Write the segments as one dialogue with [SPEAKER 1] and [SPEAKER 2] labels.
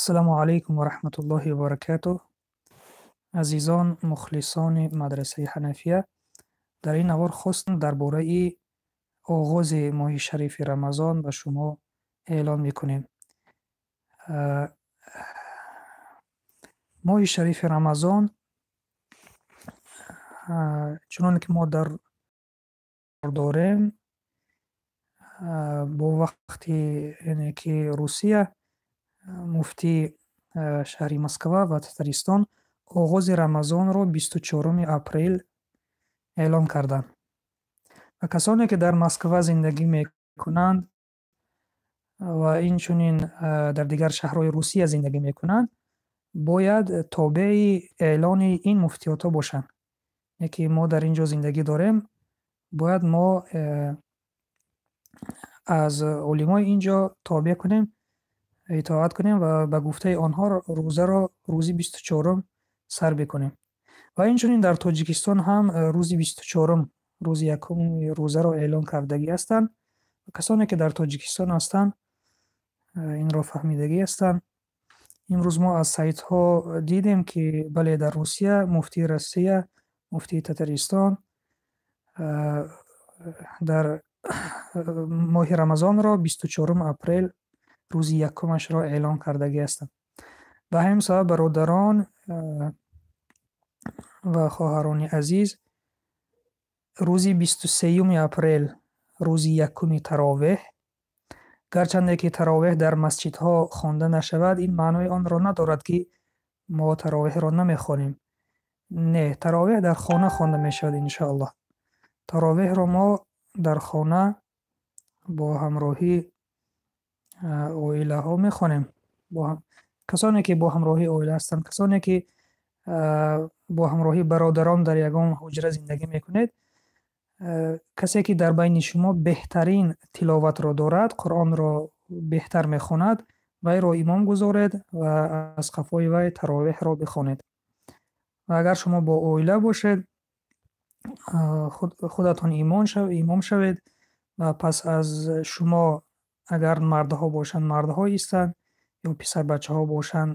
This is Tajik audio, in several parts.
[SPEAKER 1] Ассалому алайкум ва раҳматуллоҳи ва баракатуҳ. Азизон, мухлисони мадрасаи Ҳанафия, дар ин навор хостам дар бораи оғози моҳи шарифи Рамазон ба шумо эълон мекунем. Моҳи шарифи Рамазон, чуноне ки мо дар дорем, бо вақти яъне ки Русия, муфти шаҳри Москва ва Татаристон оғози Рамазонро 24 апрел эълон карданд. Ва касоне ки дар Москва зиндагӣ мекунанд ва инчунин дар дигар шаҳрҳои Русия зиндагӣ мекунанд, бояд тобеи эълони ин муфтиётҳо бошанд. Яке мо дар ин ҷо зиндагӣ дорем, бояд мо аз олимои ин ҷо тобеъ кунем, итоат кунем ва ба гуфтаи онҳо рӯзаро рӯзи 24 сар бикунем. Ва инчунин дар Тоҷикистон ҳам рӯзи 24, рӯзи якуми рӯзаро эълон кардагӣ ҳастанд. Касоне ки дар Тоҷикистон ҳастанд, инро фаҳмидагӣ ҳастанд. Имрӯз мо аз сайтҳо дидем ки бале, дар Русия муфтии Россия, муфтии Татаристон дар моҳи Рамазонро 24 апрел рӯзи якумашро эълон кардагӣ ҳастанд. Ба ҳамин сабаб бародарон ва хоҳарони азиз, рӯзи 23 апрел, рӯзи якуми таровеҳ, гарчанде ки таровеҳ дар масҷидҳо хонда нашавад, ин маънои онро надорад ки мо таровеҳро намехонем. Не, таровеҳ дар хона хонда мешавад иншоаллоҳ. Таровеҳро мо дар хона бо ҳамроҳии оилаҳо мехонем. Касоне ки бо ҳамроҳии оила ҳастанд, касоне ки бо ҳамроҳии бародарон дар ягон ҳуҷра зиндагӣ мекунед, касе ки дар байни шумо беҳтарин тиловатро дорад, Қуръонро беҳтар мехонад, вайро имом гузоред ва аз қафои вай таровеҳро бихонед. Ва агар шумо бо оила бошед, худатон имом шавед ва пас аз шумо агар мардҳо бошанд, мардҳо истанд, ё писарбачаҳо бошанд,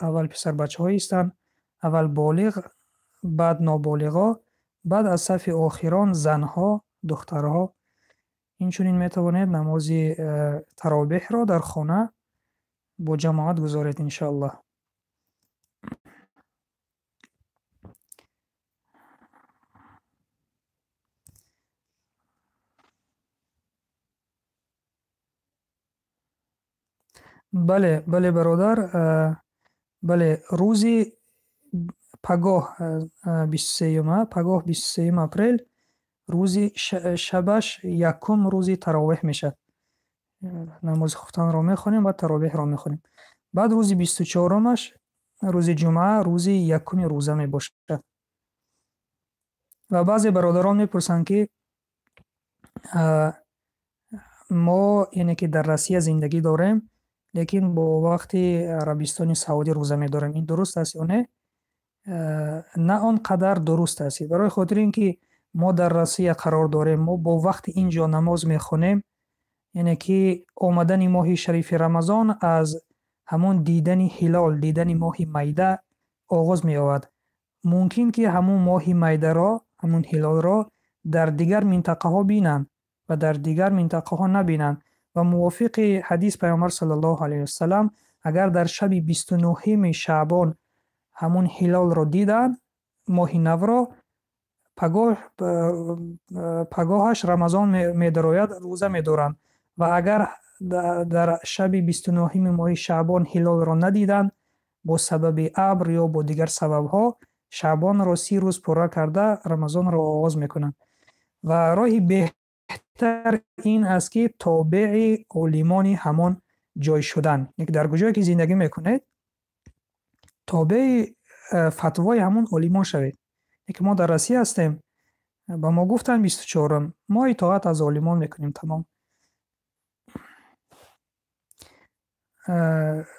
[SPEAKER 1] аввал писарбачаҳо истанд, аввал болиғ, баъд ноболиғо, баъд аз сафи охирон занҳо, духтарҳо. Инчунин метавонед намози таровеҳро дар хона бо ҷамоат гузоред иншоаллоҳ. Бале, бале бародар, бале, рӯзи пагоҳ, 23-юм, пагоҳ 23 апрел, рӯзи шабаш якум рӯзи таровеҳ мешавад. Намози хуфтанро мехонем ва таровеҳро мехонем. Баъд рӯзи 24-умаш, рӯзи ҷумъа, рӯзи якуми рӯза мебошад. Ва баъзе бародарон мепурсанд ки мо яъне ки дар Россия зиндагӣ дорем, лекин бо вақти Арабистони Саудӣ рӯза медорем. Ин дуруст аст ё не? На он қадар дуруст аст. Барои хотири ин ки мо дар Россия қарор дорем, мо бо вақти ин ҷо намоз мехонем, яъне ки омадани моҳи шарифи Рамазон аз ҳамон дидани ҳилол, дидани моҳи майда оғоз меёбад. Мумкин ки ҳамон моҳи майдаро, ҳамон ҳилолро дар дигар минтақаҳо бинанд ва дар дигар минтақаҳо набинанд. Ва мувофиқи ҳадис Пайғамбар саллаллоҳу алайҳи вассалам, агар дар шаби 29 шаъбон ҳамон ҳилолро диданд, моҳи навро, пагоҳаш Рамазон медарояд, рӯза медоранд. Ва агар дар шаби 29 моҳи шаъбон ҳилолро надиданд, бо сабаби абр ё бо дигар сабабҳо, шаъбонро 30 рӯз пурра карда Рамазонро оғоз мекунанд. Ва роҳи беҳтар ин аст ки тобеи олимони ҳамон ҷой шудан. Яъне дар куҷое ки зиндагӣ мекунед, тобеи фатвои ҳамон олимон шавед. Яке мо дар Россия ҳастем, ба мо гуфтанд 24-ум, мо итоат аз олимон мекунем, тамом.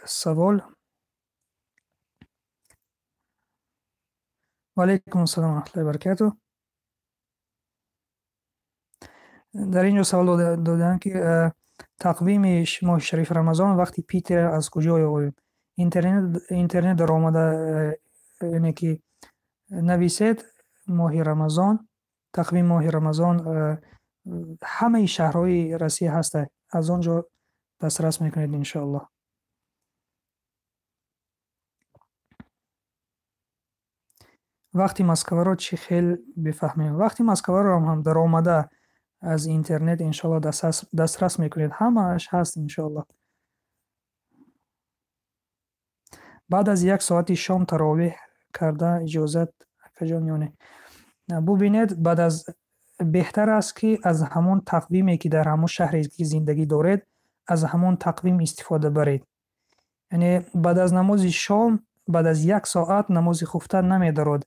[SPEAKER 1] Савол. Ва алайкум ассалом ва раҳматуллоҳи ва баракатуҳ. Дар ин ҷо савол додаанд ки тақвими моҳи шарифи Рамазон вақти Питер аз куҷо ёбем? Интернет даромада, яъне ки нависед моҳи Рамазон, тақвим моҳи Рамазон, ҳамаи шаҳрҳои Россия ҳаста, аз он ҷо дастрас мекунед иншоаллоҳ. Вақти Москваро чӣ хел бифаҳмем? Вақти Москваро ҳам даромада аз интернет иншоаллоҳ дастрас мекунед. Ҳамааш ҳаст иншоаллоҳ. Баъд аз як соати шом таровеҳ карда иҷозат акаҷон ё не? Бубинед, баъд аз беҳтар аст, ки аз ҳамон тақвиме, ки дар ҳамон шаҳре ки зиндагӣ доред, аз ҳамон тақвим истифода баред. Яъне баъд аз намози шом, баъд аз як соат намози хуфтан намедарод.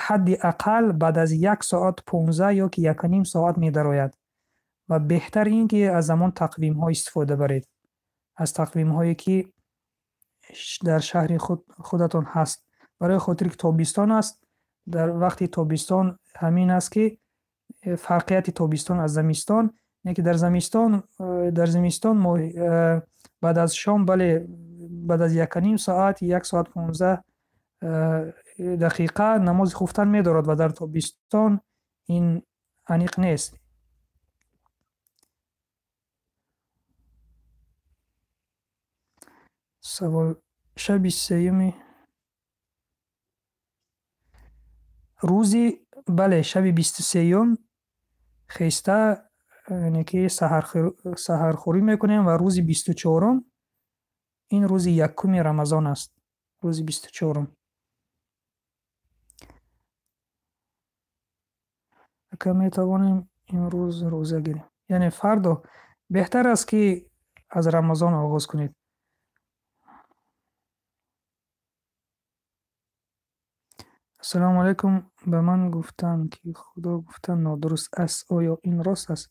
[SPEAKER 1] Ҳадди ақал баъд аз як соат 15 ё ки яку ним соат медарояд. Ва беҳтар ин ки аз ҳамон тақвимҳо истифода баред. Аз тақвимҳое ки дар шаҳри худатон ҳаст. Барои хотире ки тобистон аст, дар вақти тобистон ҳамин аст ки фарқияти тобистон аз замистон, не ки дар зимистон баъд аз шом, бале, баъд аз яку ним соат, як соат 15 дақиқа намози хуфтан медорад ва дар тобистон ин аниқ нест. Савол: шаби сеюми рӯзи, бале, шаби 23-юм хеста, яъне ки саҳархӯрӣ мекунем ва рӯзи 24-ум ин рӯзи якуми Рамазон аст. Рӯзи 24-ум. Ака метавонем имрӯз рӯза гирем? Яъне фардо беҳтар аст, ки аз Рамазон оғоз кунед. Ассалому алайкум. Ба ман гуфтанд, ки Худо гуфтан нодуруст аст. Оё ин рост аст?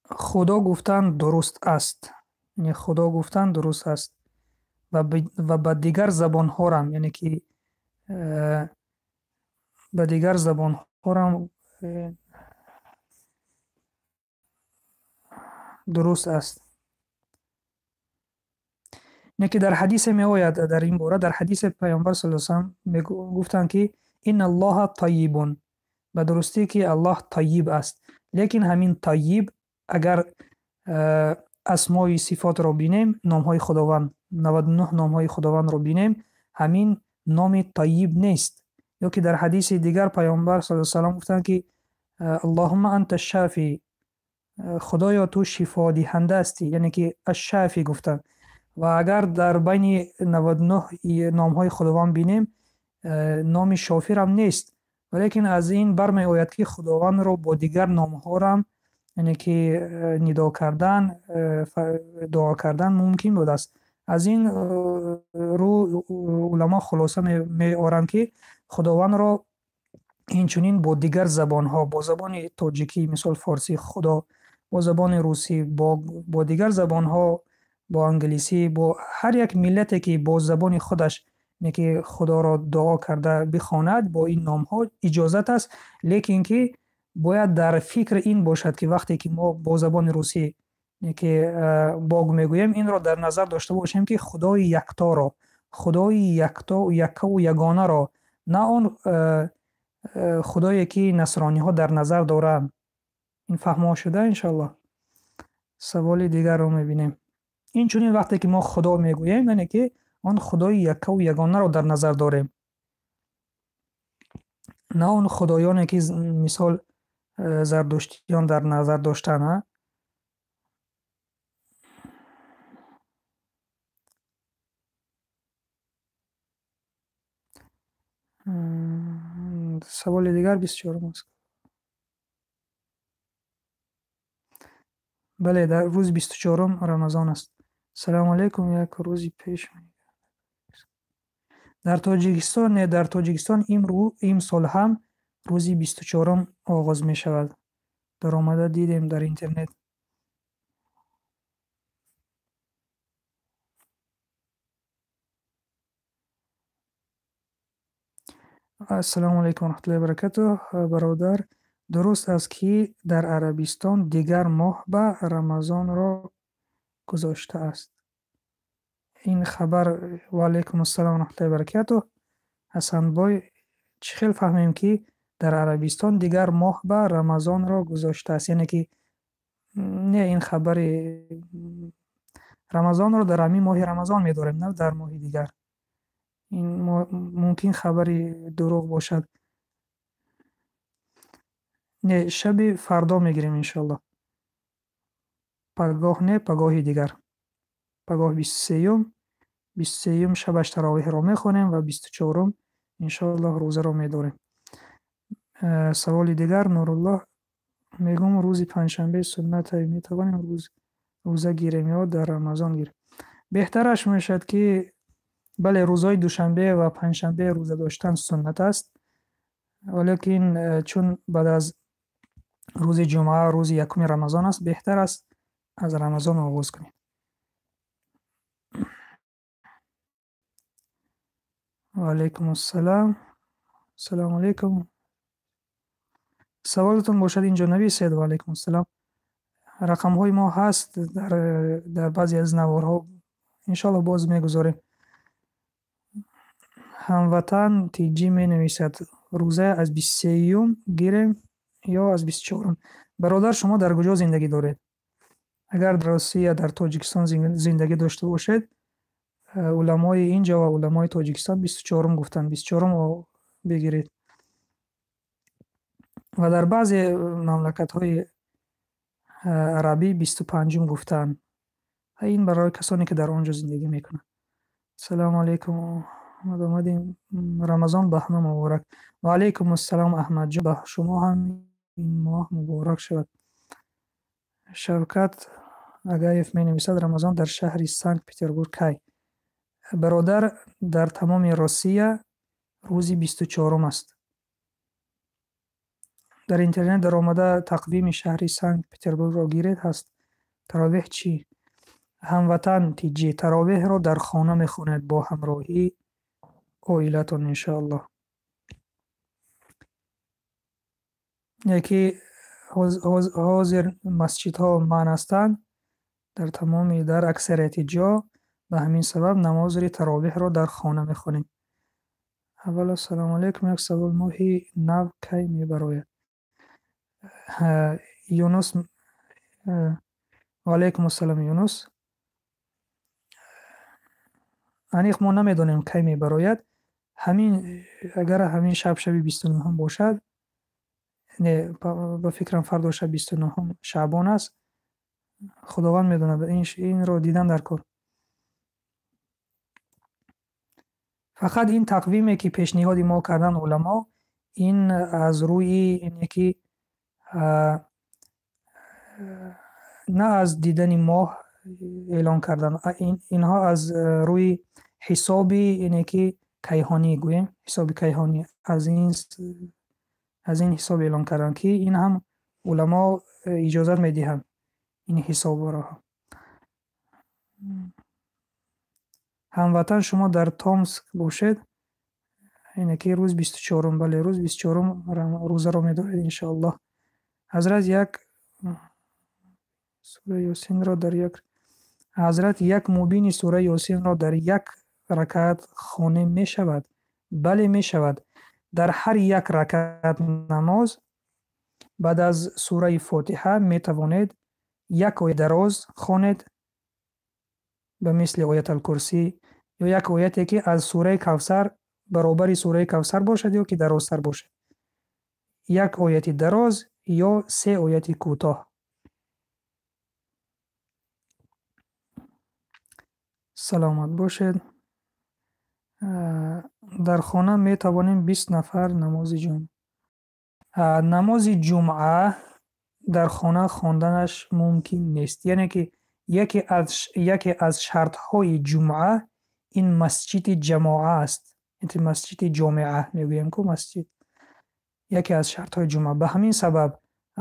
[SPEAKER 1] Худо гуфтан дуруст аст. Яъне Худо гуфтан дуруст аст. Ва ба дигар забонҳорам, яъне ки ба дигар забонҳорам дуруст аст. Не ки дар ҳадисе меояд дар ин бора, дар ҳадисе Паёмбар саллаллоҳу алайҳи васаллам гуфтанд, ки инналлоҳа таййибун. Ба дурустӣ ки Аллоҳ таййиб аст. Лекин ҳамин таййиб агар асмои сифотро бинем, номҳои Худованд, 99 номҳои Худовандро бинем, ҳамин номи таййиб нест. Ё ки дар ҳадиси дигар Паёмбар саллаллоҳу алайҳи васаллам гуфтанд, ки Аллоҳумма анта шафи, Худоё ту шифодиҳанда ҳастӣ, яъне ки аш-шафи гуфтанд. Ва агар дар байни 99 номҳои Худованд бинем, номи шофирам нест. Валекин аз ин бармеояд, ки Худовандро бо дигар номҳорам, яъне ки нидо кардан, дуо кардан мумкин будааст. Аз ин рӯ уламо хулоса меоранд, ки Худовандро инчунин бо дигар забонҳо, бо забони тоҷикӣ, мисол форсӣ Худо, бо забони русӣ, бо дигар забонҳо, бо англисӣ, бо ҳар як миллате ки бо забони худаш яъне ки Худоро дуо карда бихонад, бо ин номҳо иҷозат аст, лекин ки бояд дар фикр ин бошад, ки вақте ки мо бо забони русӣ яъне ки Бог мегӯем, инро дар назар дошта бошем, ки Худои якторо, Худои якто, яккаву ягонаро, на он Худое ки насрониҳо дар назар доранд. Ин фаҳмо шуда иншоаллоҳ. Саволи дигарро мебинем. Инчунин вақте ки мо Худо мегӯем, яъне ки он Худои яккаву ягонаро дар назар дорем. На он худоёне ки мисол зардуштиён дар назар доштанд, а? Саволи дигар 24-ум аст. Бале, дар рӯзи 24-ум Рамазон аст. Салому алайкум, як рӯзи пеш дар Тоҷикистон, не, дар Тоҷикистон имсол ҳам рӯзи 24-ум оғоз мешавад. Даромада дидем дар интернет. Ассалому алайкум ва раҳматуллоҳи ва баракатуҳ. Бародар, дуруст аст, ки дар Арабистон дигар моҳ ба Рамазонро гузоштааст? Ин хабар, ва алайкум ассалом ва раҳматуллоҳи ва баракатуҳ. Ҳасанбой, чӣ хел фаҳмем, ки дар Арабистон дигар моҳ ба Рамазонро гузоштааст? Яъне ки не, ин хабари Рамазонро дар ҳамин моҳи Рамазон медорем, на дар моҳи дигар. Ин мумкин хабари дурӯғ бошад. Не, шаби фардо мегирем, иншоаллоҳ. Пагоҳ не, пагоҳи дигар. Пагоҳ 23-юм, 23-юм шабаш таровиҳро мехонем ва 24-ум иншоаллоҳ рӯзаро медорем. Саволи дигар, Нуруллоҳ, мегӯм, рӯзи панҷшанбе суннат, метавонем рӯза гирем ё дар Рамазон гирем? Беҳтараш мешавад, ки бале, рӯзҳои душанбе ва панҷшанбе рӯза доштан суннат аст, валекин чун баъд аз рӯзи ҷумъа, рӯзи якуми Рамазон аст, беҳтар аст аз Рамазон оғоз кунед. Ва алайкум ассалом. Ассалому алайкум. Саволатон бошад, инҷо нависед. Ва алайкум ассалом. Рақамҳои мо ҳаст дар баъзе аз наворҳо, иншоаллоҳ боз мегузорем. Ҳамватан Тиҷӣ менависад: рӯза аз 23-юм гирем ё аз 24-ум? Бародар, шумо дар куҷо зиндагӣ доред? Агар дар Россия, дар Тоҷикистон зиндагӣ дошта бошед, уламои инҷо ва уламои Тоҷикистон 24-ум гуфтанд, 24-ум бигиред. Ва дар баъзе мамлакатҳои арабӣ 25-ум гуфтанд. Ин барои касоне, ки дар он ҷо зиндагӣ мекунанд. Ассалому алайкум. Омад омадем. Рамазон ба ҳама муборак. Ва алайкум ассалом, Аҳмадҷон, ба шумо ҳам ин моҳ муборак шавад. Шавкат Агаев менависад: Рамазон дар шаҳри Санкт Петербург кай? Бародар, дар тамоми Россия рӯзи 24-ум аст. Дар интернет даромада тақвими шаҳри Санкт Петербургро гиред, ҳаст. Таровеҳ чӣ? Ҳамватан Тиҷӣ, таровеҳро дар хона мехонед бо ҳамроҳии оилатон, иншоаллоҳ. Яке ҳозир масҷидҳо манъ ҳастанд дар тамоми, дар аксарияти ҷо, ба ҳамин сабаб намози таровеҳро дар хона мехонем. Аввал, ассалому алайкум, як савол: моҳи нав кай мебарояд? Юнус, ва алайкум ассалом, Юнус. Аниқ мо намедонем, кай мебарояд. Ҳамин, агар ҳамин шаб шаби 29-ум бошад, не, ба фикрам фардо шаб 29-ум Шаъбон аст. Худованд медонад, инро дидан дар кор. Фақат ин тақвиме, ки пешниҳоди мо кардан уламо, ин аз рӯи ине ки на аз дидани моҳ эълон кардан, инҳо аз рӯи ҳисоби ине ки кайҳонӣ гӯем, ҳисоби кайҳонӣ, аз ин ҳисоб эълон кардан, ки ин ҳам уламо иҷозат медиҳанд ин ҳисобро. Ҳамватан, шумо дар Томск бошед, ине ки рӯз 24-ум, бале, рӯз 24-ум рӯзаро медоред, иншоаллоҳ. Ҳазрат як сураи Ёсинро дар як Ҳазрат як мубини сураи Ёсинро дар як ракаат хонем мешавад? Бале, мешавад. Дар ҳар як ракаат намоз баъд аз сураи Фотиҳа метавонед як оят дароз хонед, ба мисли оят ал-Курсӣ, ё як ояте, ки аз сураи Кавсар баробари сураи Кавсар бошад ё ки дарозтар бошад. Як ояти дароз ё се ояти кӯтоҳ. Саломат бошед. Дар хона метавонем 20 нафар намози ҷумъа. Намози ҷумъа дар хона хонданаш мумкин нест. Яъне ки яке аз шартҳои ҷумъа ин масҷиди ҷамоа аст. Ин масҷиди ҷомеа мегӯем ку масҷид. Яке аз шартҳои ҷумъа. Ба ҳамин сабаб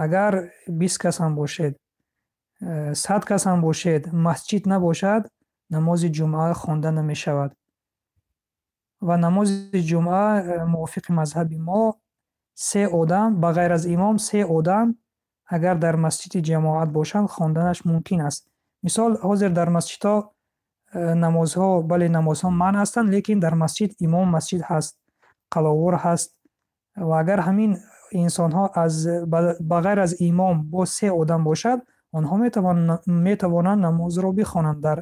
[SPEAKER 1] агар 20 кас ҳам бошед, 100 кас ҳам бошед, масҷид набошад, намози ҷумъа хонда намешавад. Ва намози ҷумъа мувофиқи мазҳаби мо се одам, ба ғайр аз имом, се одам агар дар масҷиди ҷамоат бошанд, хонданаш мумкин аст. Мисол, ҳозир дар масҷидҳо Намозҳо, бале, намозҳо манъ ҳастанд, лекин дар масҷид имом масҷид ҳаст, қаловур ҳаст, ва агар ҳамин инсонҳо аз ба ғайр аз имом боз се одам бошад, онҳо метавонанд намозро бихонанд дар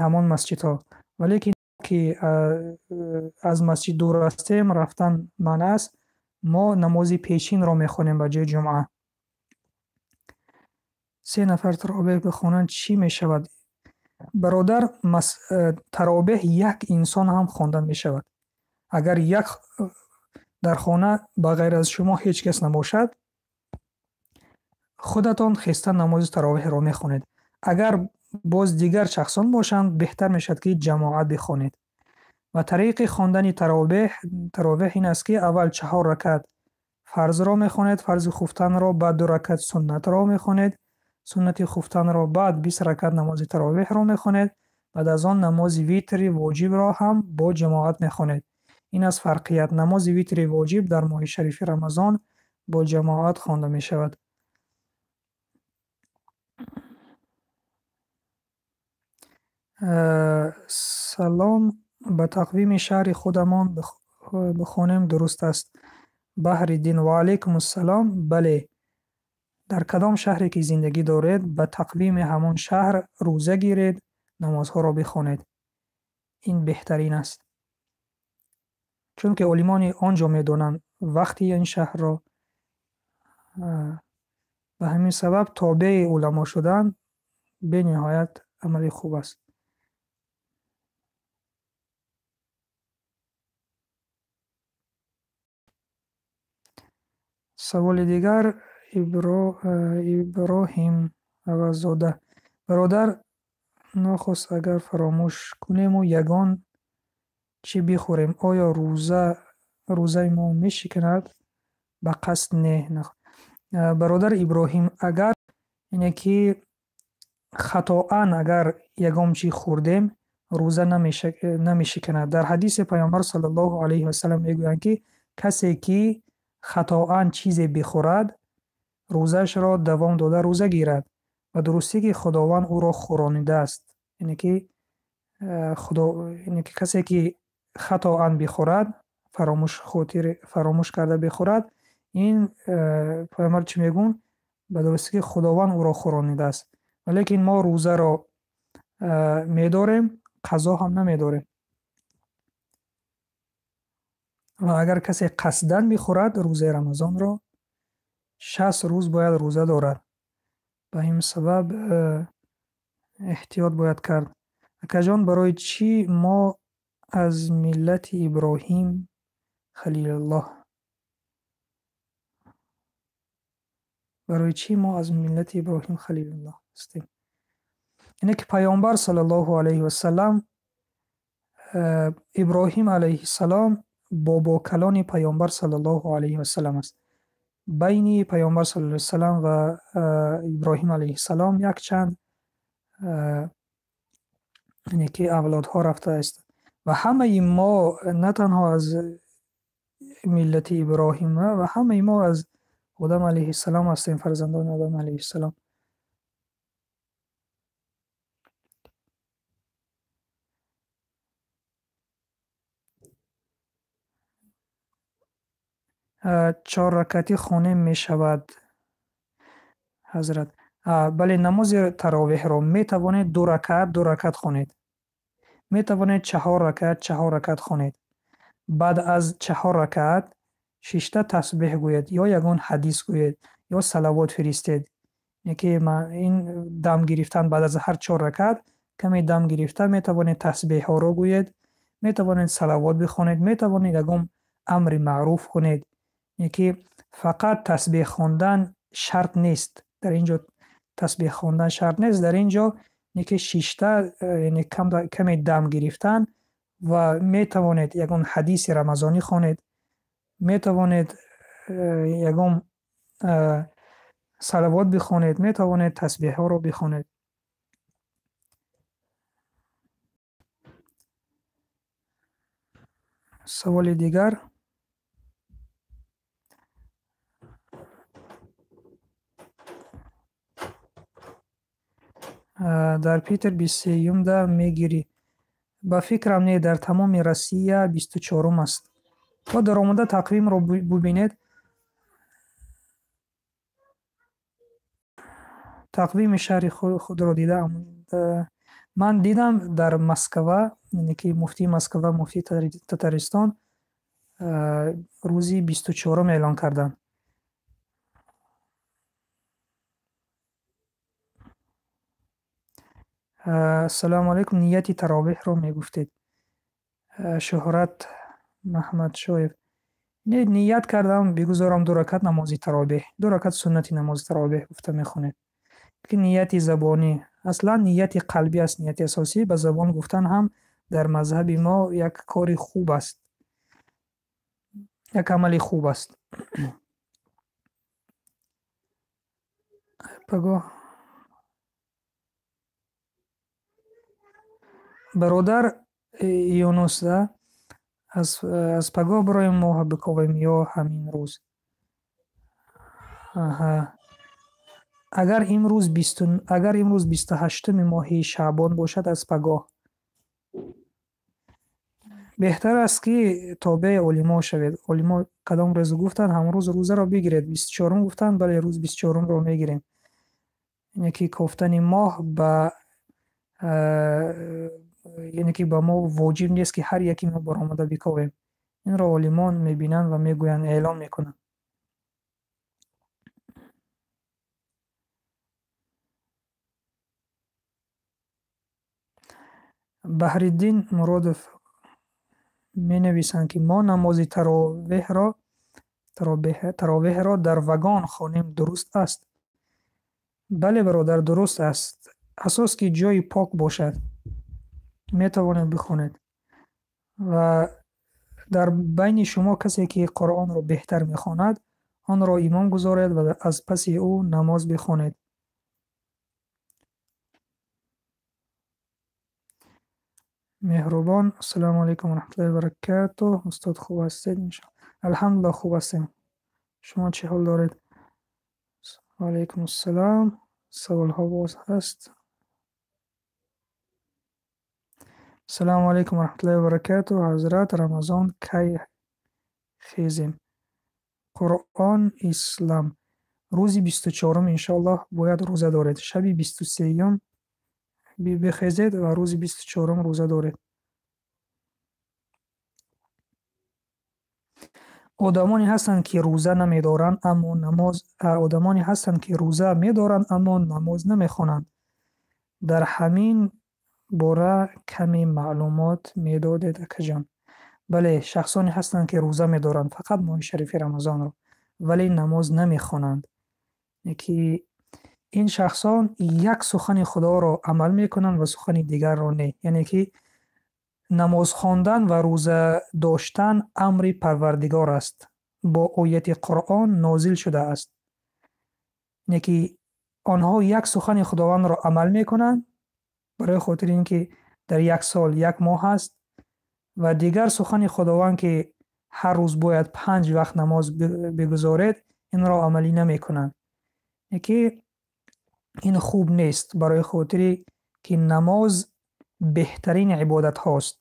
[SPEAKER 1] ҳамон масҷидҳо. Валекин ки аз масҷид дур ҳастем, рафтан манъ аст, мо намози пешинро мехонем ба ҷои ҷумъа. Се нафар таровеҳ бихонанд, чӣ мешавад? Бародар, таровеҳ як инсон ҳам хонда мешавад. Агар як дар хона ба ғайр аз шумо ҳеҷ кас набошад, худатон хеста намози таровеҳро мехонед. Агар боз дигар шахсон бошанд, беҳтар мешавад, ки ҷамоат бихонед. Ва тариқи хондани таровеҳ ин аст, ки аввал 4 ракат фарзро мехонед, фарзи хуфтанро, баъд 2 ракат суннатро мехонед, суннати хуфтанро, баъд 20 ракат намози таровеҳро мехонед, баъд аз он намози витри воҷибро ҳам бо ҷамоат мехонед. Ин аст фарқият. Намози витри воҷиб дар моҳи шарифи Рамазон бо ҷамоат хонда мешавад. Салом, ба тақвими шаҳри худамон бихонем дуруст аст. Баҳриддин, ва алайкум ассалом. Бале, дар кадом шаҳре ки зиндагӣ доред, ба тақвими ҳамон шаҳр рӯза гиред, намозҳоро бихонед. Ин беҳтарин аст. Чунки олимони он ҷо медонанд вақти ин шаҳрро, ба ҳамин сабаб тобеи уламо шудан бениҳоят амали хуб аст. Саволи дигар Иброҳим Аваззода. Бародар, нохост агар фаромӯш кунему ягон чӣ бихӯрем, оё рӯзаи мо мешиканад? Ба қасд не. Бародар Иброҳим, агар ине ки хатоан агар ягон чӣ хӯрдем, рӯза намешиканад. Дар ҳадиси Паёмбар саллаллоҳу алайҳи васаллам мегӯянд, ки касе ки хатоан чизе бихӯрад, рӯзаашро давом дода рӯза гирад ва дурустӣ ки Худованд ӯро хӯронидааст. Яъне ки, Худо, яъне ки касе ки хатоан бихӯрад, фаромӯш карда бихӯрад, ин Паёмбар чӣ мегӯянд? Ба дурустӣ ки Худованд ӯро хӯронидааст. Валекин мо рӯзаро медорем, қазо ҳам намедорем. Ва агар касе қасдан бихӯрад, рӯзаи Рамазонро 60 рӯз бояд рӯза дорад. Ба ин сабаб эҳтиёт бояд кард. Акаҷон, барои чӣ мо аз миллати Иброҳим Халилуллоҳ? Барои чӣ мо аз миллати Иброҳим Халилуллоҳ ҳастем? Яъне ки Паёмбар саллаллоҳу алайҳи васаллам, Иброҳим алайҳиссалом бобокалони Паёмбар саллаллоҳу алайҳи васаллам аст. Байни Паёмбар саллаллоҳу алайҳи васаллам ва Иброҳим алайҳиссалом якчанд, яъне ки авлодҳо рафтааст. Ва ҳамаи мо на танҳо аз миллати Иброҳим, ва ҳамаи мо аз Одам алайҳиссалом ҳастем, фарзандони Одам алайҳиссалом. 4 ракати хонем мешавад, ҳазрат. Бале, намози таровеҳро метавонед 2 ракат, 2 ракат хонед. Метавонед 4 ракат, 4 ракат хонед. Баъд аз 4 ракат шишта тасбеҳ гӯед, ё ягон ҳадис гӯед, ё салавот фиристед. Яке ин дам гирифтан баъд аз ҳар 4 ракат, каме дам гирифта метавонед тасбеҳҳоро гӯед, метавонед салавот бихонед, метавонед ягон амри маъруф кунед. Яке фақат тасбеҳ хондан шарт нест. Дар ин ҷо тасбеҳ хондан шарт нест. Дар ин ҷо яке шишта, яъне каме дам гирифтан ва метавонед ягон ҳадиси рамазонӣ хонед, метавонед ягон салавот бихонед, метавонед тасбеҳҳоро бихонед. Саволи дигар. Дар Питер 23-юмда мегирӣ. Ба фикрам, не, дар тамоми Россия 24-ум аст. Ва даромада тақвимро бубинед. Тақвими шаҳри худро дидаам. Ман дидам дар Москва, яъне ки муфтии Москва, муфтии Татаристон, рӯзи 24-ум эълон карданд. Ассалому алайкум, нияти таровеҳро мегуфтед. Шуҳрат Маҳмадшоев. Не, ният кардам бигузорам ду ракат намози таровеҳ. Ду ракат суннати намози таровеҳ гуфта мехонед. Ки нияти забонӣ, аслан нияти қалбӣ аст, нияти асосӣ, ба забон гуфтан ҳам дар мазҳаби мо як кори хуб аст. Як амали хуб аст. Пагоҳ. Бародар Юнус, да? Аз пагоҳ барои моҳ биковем ё ҳамин рӯз? Аҳа. Агар имрӯз 28-уми моҳи Шаъбон бошад, аз пагоҳ. Беҳтар аст, ки тобеи олимо шавед. Олимо кадом рӯз гуфтанд, ҳамон рӯз рӯзаро бигиред. 24-ум гуфтанд, бале, рӯз 24-умро мегирем. Яъне ки кофтани моҳ ба, яъне ки ба мо воҷиб нест, ки ҳар яке мо баромада биковем. Инро олимон мебинанд ва мегӯянд, эълон мекунанд. Баҳриддин Муродов менависанд, ки мо намози таровеҳро дар вагон хонем, дуруст аст? Бале, бародар, дуруст аст. Асос ки ҷои пок бошад, метавонед бихонед. Ва дар байни шумо касе ки Қуръонро беҳтар мехонад, онро имом гузоред ва аз паси ӯ намоз бихонед. Меҳрубон, ассалому алайкум ва раҳматуллоҳи ва баракатуҳ. Устод, хуб ҳастед? Иншоаллоҳ. Алҳамдулиллоҳ, хуб ҳастем. Шумо чӣ ҳол доред? Ва алайкум ассалом. Саволҳо боз ҳаст. Ассалому алайкум ва раҳматуллоҳи ва баракатуҳ. Ҳазрат, Рамазон кай хезем? Қуръон, Ислам. Рӯзи 24-ум иншоаллоҳ бояд рӯза доред. Шаби 23-юм бихезед ва рӯзи 24-ум рӯза доред. Одамоне ҳастанд, ки рӯза намедоранд, аммо намоз, одамоне ҳастанд, ки рӯза медоранд, аммо намоз намехонанд. Дар ҳамин бора каме маълумот медодед, акаҷон. Бале, шахсоне ҳастанд, ки рӯза медоранд фақат моҳи шарифи Рамазонро, вале намоз намехонанд. Ки ин шахсон як сухани Худоро амал мекунанд ва сухани дигарро не. Яъне ки намоз хондан ва рӯза доштан амри Парвардигор аст. Бо ояти Қуръон нозил шудааст. Яъне ки онҳо як сухани Худовандро амал мекунанд барои хотири ин ки дар як сол як моҳ аст ва дигар сухани Худованд ки ҳар рӯз бояд 5 вақт намоз бигузоред, инро амалӣ намекунанд. Яъне ки ин хуб нест барои хотири ки намоз беҳтарин ибодатҳост.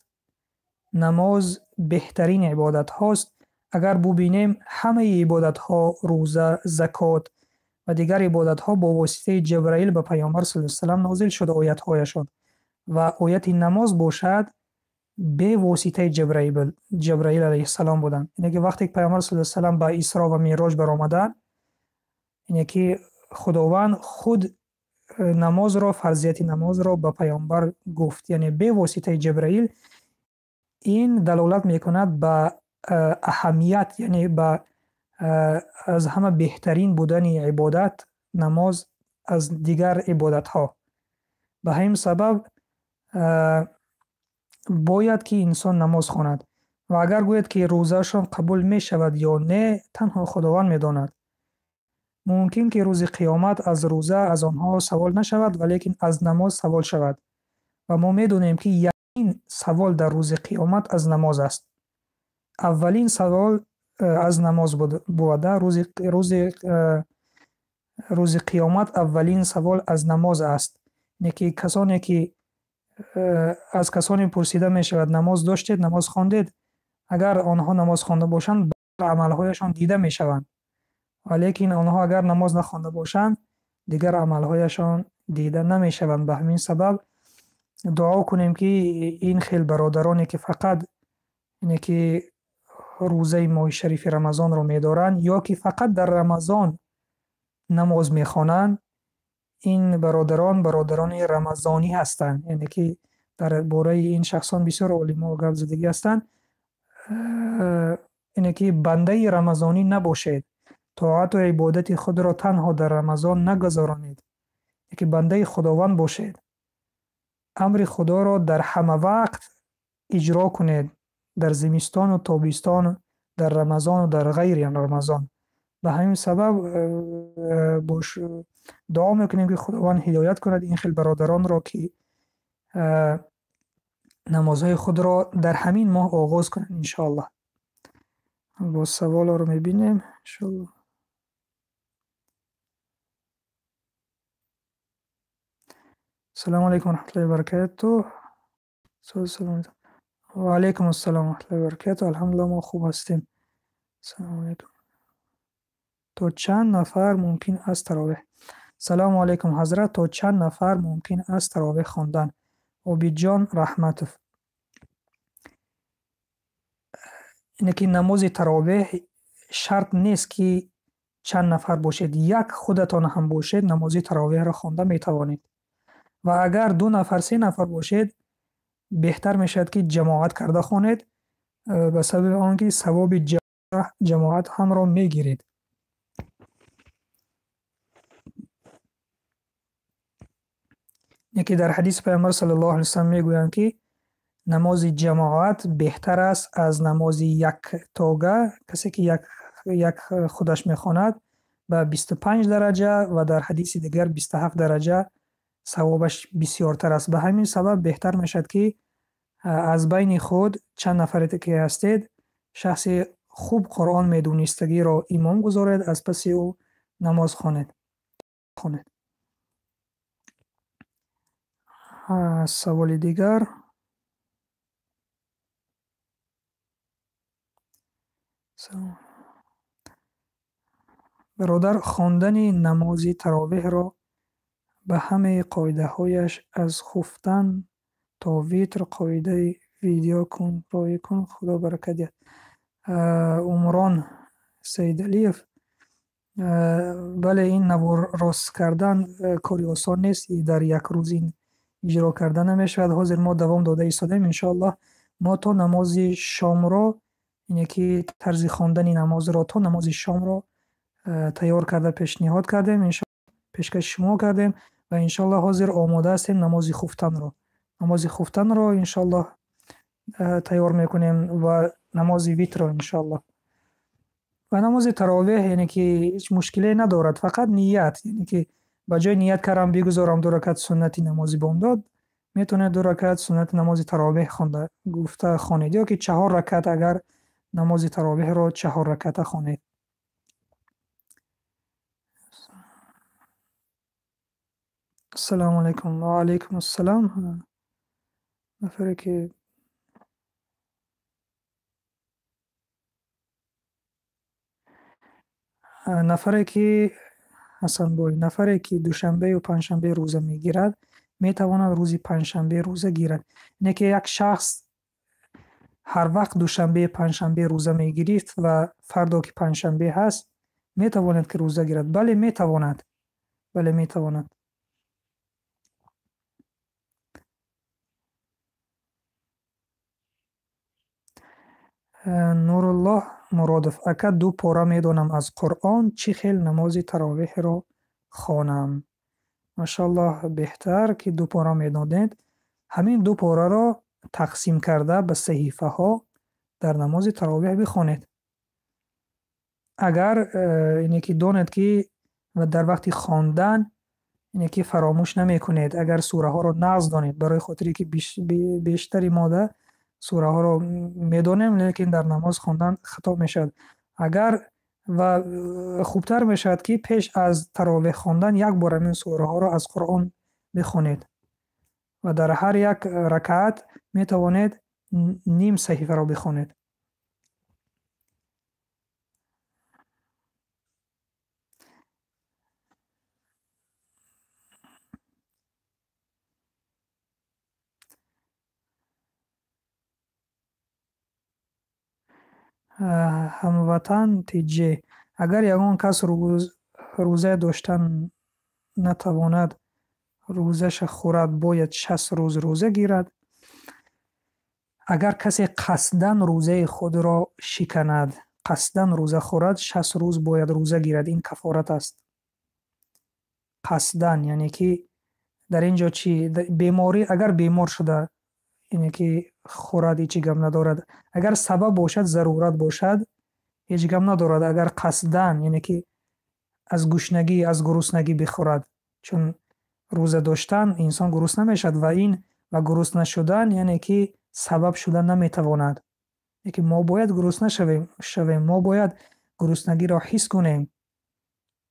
[SPEAKER 1] Намоз беҳтарин ибодатҳост. Агар бубинем, ҳамаи ибодатҳо, рӯза, закот ва дигар ибодатҳо бо воситаи Ҷабраил ба Паёмбар саллаллоҳу алайҳи васаллам нозил шуда оятҳояшон. Ва ояти намоз бошад бевоситаи Ҷабраил алайҳиссалом буданд. Яъне ки вақте ки Паёмбар саллаллоҳу алайҳи васаллам ба Исро ва Меъроҷ баромаданд, яъне ки Худованд худ намозро, фарзияти намозро ба Паёмбар гуфт. Яъне бевоситаи Ҷабраил. Ин далолат мекунад ба аҳамият, яъне ба аз ҳама беҳтарин будани ибодат намоз аз дигар ибодатҳо. Ба ҳамин сабаб бояд ки инсон намоз хонад. Ва агар гӯяд ки рӯзаашон қабул мешавад ё не, танҳо Худованд медонад. Мумкин ки рӯзи қиёмат аз рӯза аз онҳо савол нашавад, валекин аз намоз савол шавад. Ва мо медонем ки якин савол дар рӯзи қиёмат аз намоз аст. Аввалин савол аз намоз бувад. Рӯзи қиёмат аввалин савол аз намоз аст. Яъне ки касоне ки аз касоне пурсида мешавад: намоз доштед, намоз хондед? Агар онҳо намоз хонда бошанд, амалҳояшон дида мешаванд. Ва лекин онҳо агар намоз нахонда бошанд, дигар амалҳояшон дида намешаванд. Ба ҳамин сабаб дуо кунем, ки ин хел бародароне ки фақат ине ки рӯзаи моҳи шарифи Рамазонро медоранд ё ки фақат дар Рамазон намоз мехонанд, ин бародарон бародарони рамазонӣ ҳастанд. Яъне ки дар бораи ин шахсон бисёр олимо гап задагӣ ҳастанд. Ине ки бандаи рамазонӣ набошед. Тоату ибодати худро танҳо дар Рамазон нагузаронед. Ки бандаи Худованд бошед. Амри Худоро дар ҳама вақт иҷро кунед. Дар зимистону тобистон, дар Рамазону дар ғайри Рамазон. Ба ҳамин сабаб бош дуо мекунем, ки Худованд ҳидоят кунад ин хел бародаронро, ки намозҳои худро дар ҳамин моҳ оғоз кунанд, иншоаллоҳ. Боз саволҳоро мебинем, иншоаллоҳ. Ассалому алайкум ва раҳматуллоҳи ва баракатуҳ. Ва алайкум ассалом ва раҳматуллоҳи ва баракатуҳ. Алҳамдулиллоҳ, мо хуб ҳастем. Ассалому алайкум. То чанд нафар мумкин аст таровеҳ? Салому алайкум, ҳазрат, то чанд нафар мумкин аст таровеҳ хондан? Обидҷон Раҳматов. Ине ки намози таровеҳ шарт нест, ки чанд нафар бошед. Як худатон ҳам бошед, намози таровеҳро хонда метавонед. Ва агар ду нафар, се нафар бошед, беҳтар мешавад, ки ҷамоат карда хонед, ба сабаби он ки савоби ҷамоат ҳамро мегиред. Яке дар ҳадиси Паёмбар саллаллоҳу алайҳи васаллам мегӯянд, ки намози ҷамоат беҳтар аст аз намози яктога, касе ки як худаш мехонад, ба 25 дараҷа ва дар ҳадиси дигар 27 дараҷа савобаш бисёртар аст. Ба ҳамин сабаб беҳтар мешавад, ки аз байни худ чанд нафаре ки ҳастед, шахси хуб Қуръон медонистагиро имом гузоред, аз паси ӯ намоз хонед. Хонед. Саволи дигар. Бародар, хондани намози таровеҳро ба ҳамаи қоидаҳояш аз хуфтан то витр қоидаи видео кун, роӣ кун, Худо баракат диҳад. Умрон Саидалиев. Бале, ин навор рост кардан кори осон нест, дар як рӯз ин иҷро карда намешавад. Ҳозир мо давом дода истодаем, иншоаллоҳ. Мо то намози шомро, ине ки тарзи хондани намозро то намози шомро тайёр карда пешниҳод кардем, пешкаши шумо кардем ва иншоаллоҳ ҳозир омода ҳастем намози хуфтанро. Намози хуфтанро иншоаллоҳ тайёр мекунем ва намози витрро иншоаллоҳ. Ва намози таровеҳ, яъне ки ҳеҷ мушкиле надорад, фақат ният, яъне ки ба ҷои ният кардам бигузорам ду ракат суннати намози бомдод, метавонед ду ракат суннати намози таровеҳ хонда гуфта хонед, ё ки чаҳор ракат, агар намози таровеҳро чаҳор раката хонед. Ассалому алайкум. Ва алайкум ассалом. Нафаре ки нафаре ки Ҳасанбой, нафаре ки душанбею панҷшанбе рӯза мегирад, метавонад рӯзи панҷшанбе рӯза гирад. Ине ки як шахс ҳар вақт душанбе панҷшанбе рӯза мегирифт ва фардо ки панҷшанбе ҳаст, метавонад ки рӯза гирад. Бале, метавонад. Бале, метавонад. Нуруллоҳ Муродов. Ака, ду пора медонам аз Қуръон, чӣ хел намози таровеҳро хонам? Машааллоҳ, беҳтар ки ду пора медонед. Ҳамин ду пораро тақсим карда ба саҳифаҳо дар намози таровеҳ бихонед. Агар ине ки донед, ки дар вақти хондан ине ки фаромӯш намекунед, агар сураҳоро нағз донед, барои хотире ки бештари мо да сураҳоро медонем, лекин дар намоз хондан хато мешавад. Агар ва хубтар мешавад, ки пеш аз таровеҳ хондан як бор ҳамин сураҳоро аз Қуръон бихонед. Ва дар ҳар як ракъат метавонед ним саҳифаро бихонед. Ҳамватан Тиҷе. Агар ягон кас рӯза доштан натавонад, рӯзаша хӯрад, бояд 60 рӯз рӯза гирад? Агар касе қасдан рӯзаи худро шиканад, қасдан рӯза хӯрад, 60 рӯз бояд рӯза гирад. Ин каффорат аст. Қасдан, яъне ки дар ин ҷо чӣ? Беморӣ, агар бемор шуда, яъне ки хӯрад, ҳеҷ гап надорад. Агар сабаб бошад, зарурат бошад, ҳеҷ гап надорад. Агар қасдан, яъне ки аз гушнагӣ, аз гуруснагӣ бихӯрад, чун рӯза доштан инсон гурусна мешавад ва ин ва гурусна шудан, яъне ки сабаб шуда наметавонад. Яъне ки мо бояд гурусна шавем, мо бояд гуруснагиро ҳис кунем,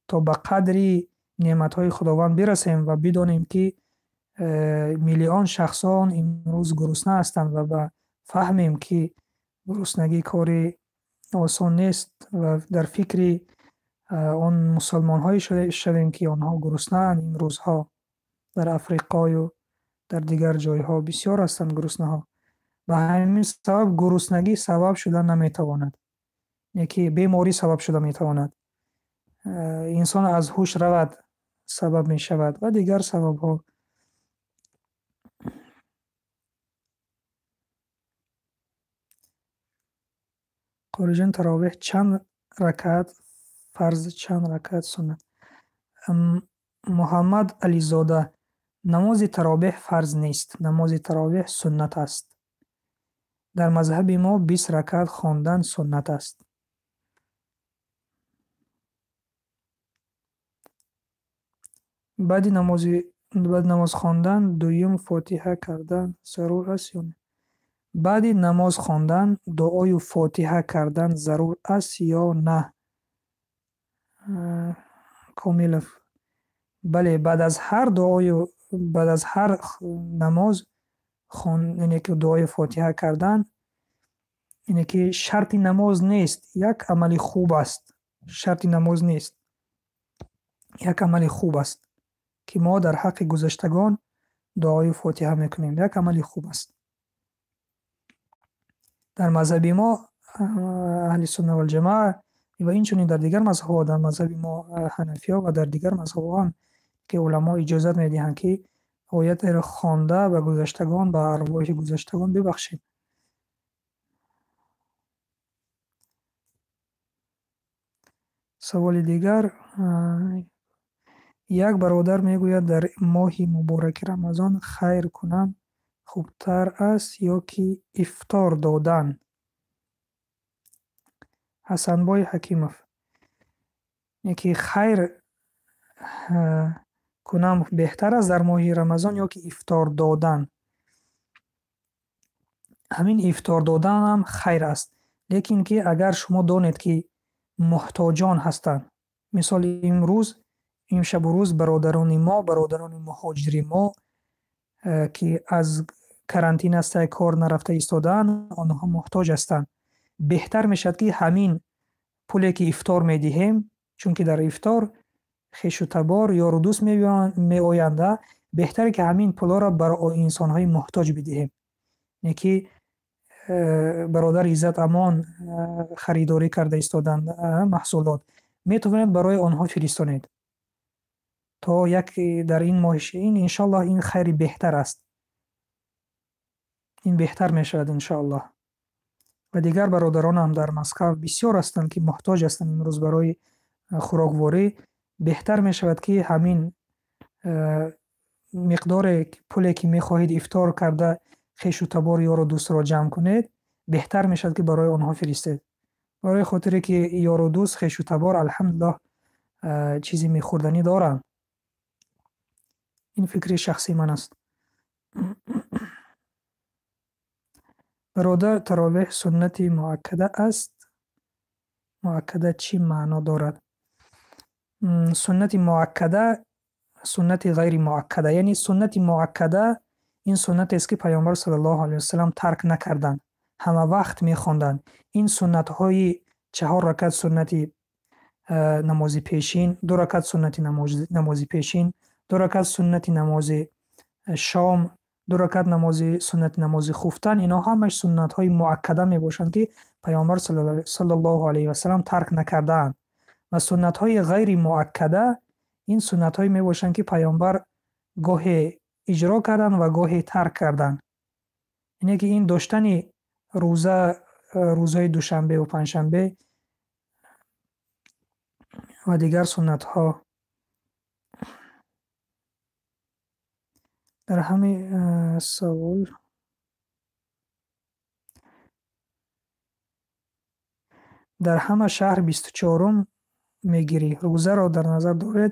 [SPEAKER 1] то ба қадри неъматҳои Худованд бирасем ва бидонем, ки миллион шахсон имрӯз гурусна ҳастанд ва ба фаҳмем, ки гуруснагӣ кори осон нест ва дар фикри он мусулмонҳое шавем, ки онҳо гуруснаанд имрӯзҳо дар Африқою дар дигар ҷойҳо бисёр ҳастанд гуруснаҳо. Ба ҳамин сабаб гуруснагӣ сабаб шуда наметавонад, яке беморӣ сабаб шуда метавонад. Инсон аз ҳуш равад сабаб мешавад ва дигар сабабҳо. Қориҷон, таровеҳ чанд ракъат фарз, чанд ракъат суннат? Муҳаммад Ализода. Намози таровеҳ фарз нест. Намози таровеҳ суннат аст. Дар мазҳаби мо 20 ракъат хондан суннат аст. Баъди намоз хондан дуюм фотиҳа кардан зарур аст ё не? Баъди намоз хондан дуою фотиҳа кардан зарур аст ё на? Комилов. Бале, баъд аз ҳар дуою, баъд аз ҳар намоз хон, яъне ки дуои фотиҳа кардан, яъне ки шарти намоз нест, як амали хуб аст. Шарти намоз нест. Як амали хуб аст, ки мо дар ҳаққи гузаштагон дуои фотиҳа мекунем. Як амали хуб аст. Дар мазҳаби мо, аҳли сунна вал ҷамоа, ва инчунин дар дигар мазҳабҳо, дар мазҳаби мо ҳанафиё ва дар дигар мазҳабҳо ҳам ки уламо иҷозат медиҳанд, ки оятеро хонда ба гузаштагон, ба арвоҳи гузаштагон бибахшем. Саволи дигар. Як бародар мегӯяд, дар моҳи мубораки Рамазон хайр кунам хубтар аст ё ки ифтор додан? Ҳасанбой Ҳакимов. Яке хайр кунам беҳтар аст дар моҳи Рамазон ё ки ифтор додан? Ҳамин ифтор доданам хайр аст. Лекин ки агар шумо донед, ки муҳтоҷон ҳастанд, мисол имрӯз, имшабу рӯз бародарони мо, бародарони муҳоҷири мо, ки аз карантин ҳаста, кор нарафта истодаанд, онҳо муҳтоҷ ҳастанд. Беҳтар мешавад, ки ҳамин пуле, ки ифтор медиҳем, чунки дар ифтор хешу табор, ёру дӯст меоянд, беҳтаре, ки ҳамин пулҳоро бар инсонҳои муҳтоҷ бидиҳем. Не ки бародар Иззат Амон харидорӣ карда истоданд маҳсулот, метавонед барои онҳо фиристонед. То як дар ин моҳи ширин, иншоаллоҳ, ин хайри беҳтар аст. Ин беҳтар мешавад, иншоаллоҳ. Ва дигар бародаронам дар Москав бисёр ҳастанд, ки муҳтоҷ ҳастанд имрӯз барои хӯрокворӣ. Беҳтар мешавад, ки ҳамин миқдоре пуле, ки мехоҳед ифтор карда хешу табор, ёру дӯстро ҷамъ кунед, беҳтар мешавад, ки барои онҳо фиристед. Барои хотире, ки ёру дӯст, хешу табор, алҳамдулиллоҳ, чизи мехӯрданӣ доранд. Ин фикри шахсии ман аст. Бародар, таровеҳ суннати муаккада аст? Муаккада чӣ маъно дорад? Суннати муаккада, суннати ғайри муаккада, яъне суннати муаккада Ин суннатест, ки Паёмбар саллаллоҳу алайҳи васаллам тарк накарданд, ҳама вақт мехонданд. Ин суннатҳои чаҳор ракат суннати намози пешин, ду ракат суннати намози пешин, ду ракат суннати намози шом, ду ракат намози суннати намози хуфтан, ино ҳамаш суннатҳои муаккада мебошанд, ки Паёмбар саллаллоҳу алайҳи васаллам тарк накардаанд. Ва суннатҳои ғайри муаккада ин суннатҳое мебошанд, ки Паёмбар гоҳе иҷро карданд ва гоҳе тарк карданд. Ине ки ин доштани рӯза, рӯзҳои душанбе ва панҷшанбе ва дигар суннатҳо. Дар ҳамин савол дар ҳама шаҳр 24-ум мегирӣ. Рӯзаро дар назар доред?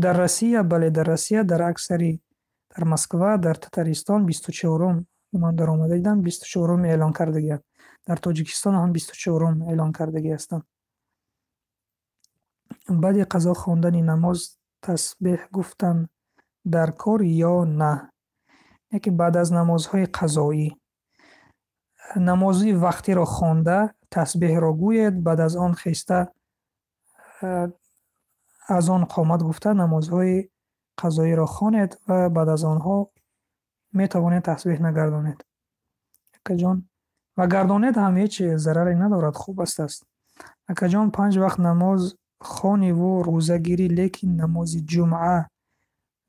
[SPEAKER 1] Дар Россия, бале, дар Россия, дар аксари, дар Москва, дар Татаристон 24-ум ман даромада дидам, 24-ум эълон кардагианд. Дар Тоҷикистон ҳам 24-ум эълон кардагӣ ҳастанд. Баъди қазо хондани намоз тасбеҳ гуфтан дар кор ё на? Яке баъд аз намозҳои қазоӣ. Намози вақтиро хонда, тасбеҳро гӯед, баъд аз он хеста, азон қомат гуфта, намозҳои қазоиро хонед ва баъд аз онҳо метавонед тасбеҳ нагардонед. Акаҷон, ва гардонед ҳам ҳеҷ зараре надорад, хуб аст. Акаҷон, панҷ вақт намоз хониву рӯза гирӣ, лекин намози ҷумъа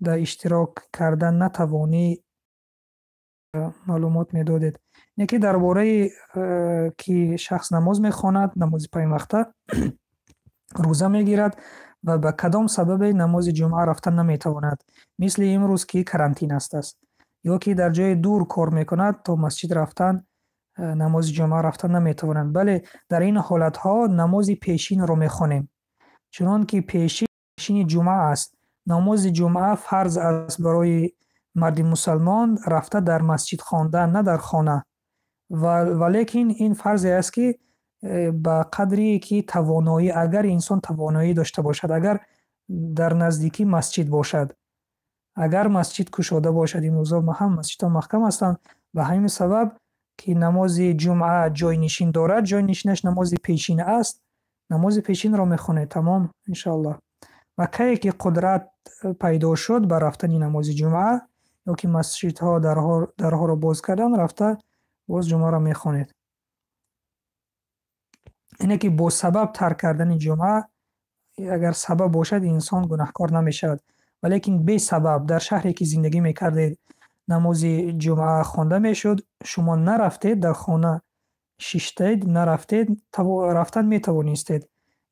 [SPEAKER 1] да иштирок карда натавонӣ, маълумот медодед. Не ки дар бораи ки шахс намоз мехонад, намози панҷвақта, рӯза мегирад ва ба кадом сабабе намози ҷумъа рафта наметавонад, мисли имрӯз ки карантин аст. Ё ки дар ҷои дур кор мекунад, то масҷид рафтан, намози ҷумъа рафтан наметавонад. Бале, дар ин ҳолатҳо намози пешинро мехонем. Чунон ки пешини ҷумъа аст. Намози ҷумъа фарз аст барои марди мусалмон рафта дар масҷид хондан, на дар хона. Валекин ин фарзе аст, ки ба қадре ки тавоноӣ, агар инсон тавоноӣ дошта бошад, агар дар наздикӣ масҷид бошад. Агар масҷид кушода бошад, имрӯзо ҳам масҷидҳо маҳкам ҳастанд, ба ҳамин сабаб ки намози ҷумъа ҷойнишин дорад, ҷойнишинаш намози пешин аст, намози пешинро мехонед, тамом, иншоаллоҳ. Ва кае ки қудрат пайдо шуд ба рафтани намози ҷумъа, ё ки масҷидҳо дарҳоро боз кардан, рафта боз ҷумъаро мехонед. Ине ки бо сабаб тарк кардани ҷумъа, агар сабаб бошад, инсон гунаҳкор намешавад. Валекин бесабаб дар шаҳре ки зиндагӣ мекардед, намози ҷумъа хонда мешуд, шумо нарафтед, дар хона шиштед, нарафтед, рафтан метавонистед,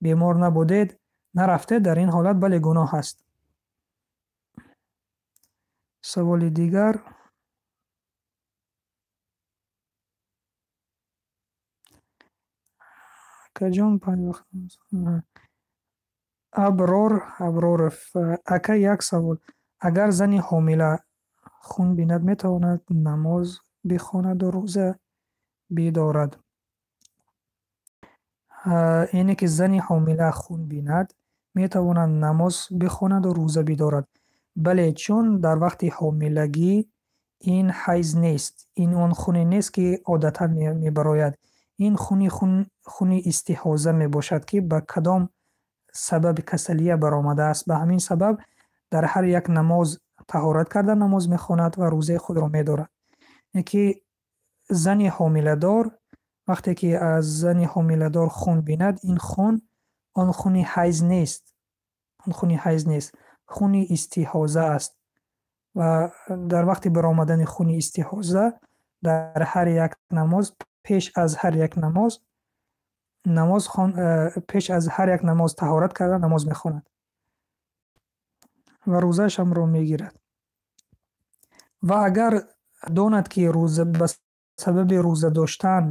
[SPEAKER 1] бемор набудед, нарафтед, дар ин ҳолат бале гуноҳ аст. Саволи дигар. Акаҷон, панҷ вақт. Аброр Аброров. Ака, як савол. Агар зани ҳомила хун бинад, метавонад намоз бихонаду рӯза бидорад? Яъне ки зани ҳомила хун бинад, метавонад намоз бихонаду рӯза бидорад. Бале, чун дар вақти ҳомилагӣ ин ҳайз нест, ин он хуне нест, ки одатан мебарояд. Ин хуни истиҳоза мебошад, ки ба кадом сабаби касалия баромадааст. Ба ҳамин сабаб дар ҳар як намоз таҳорат карда намоз мехонад ва рӯзаи худро медорад. Яке зани ҳомиладор, вақте ки аз зани ҳомиладор хун бинад, ин хун он хуни ҳайз нест. Он хуни ҳайз нест. Хуни истиҳоза аст. Ва дар вақти баромадани хуни истиҳоза дар ҳар як намоз, пеш аз ҳар як намоз, намоз хон, пеш аз ҳар як намоз таҳорат карда намоз мехонад. Ва рӯзаашамро мегирад. Ва агар донад, ки рӯза ба сабаби рӯза доштан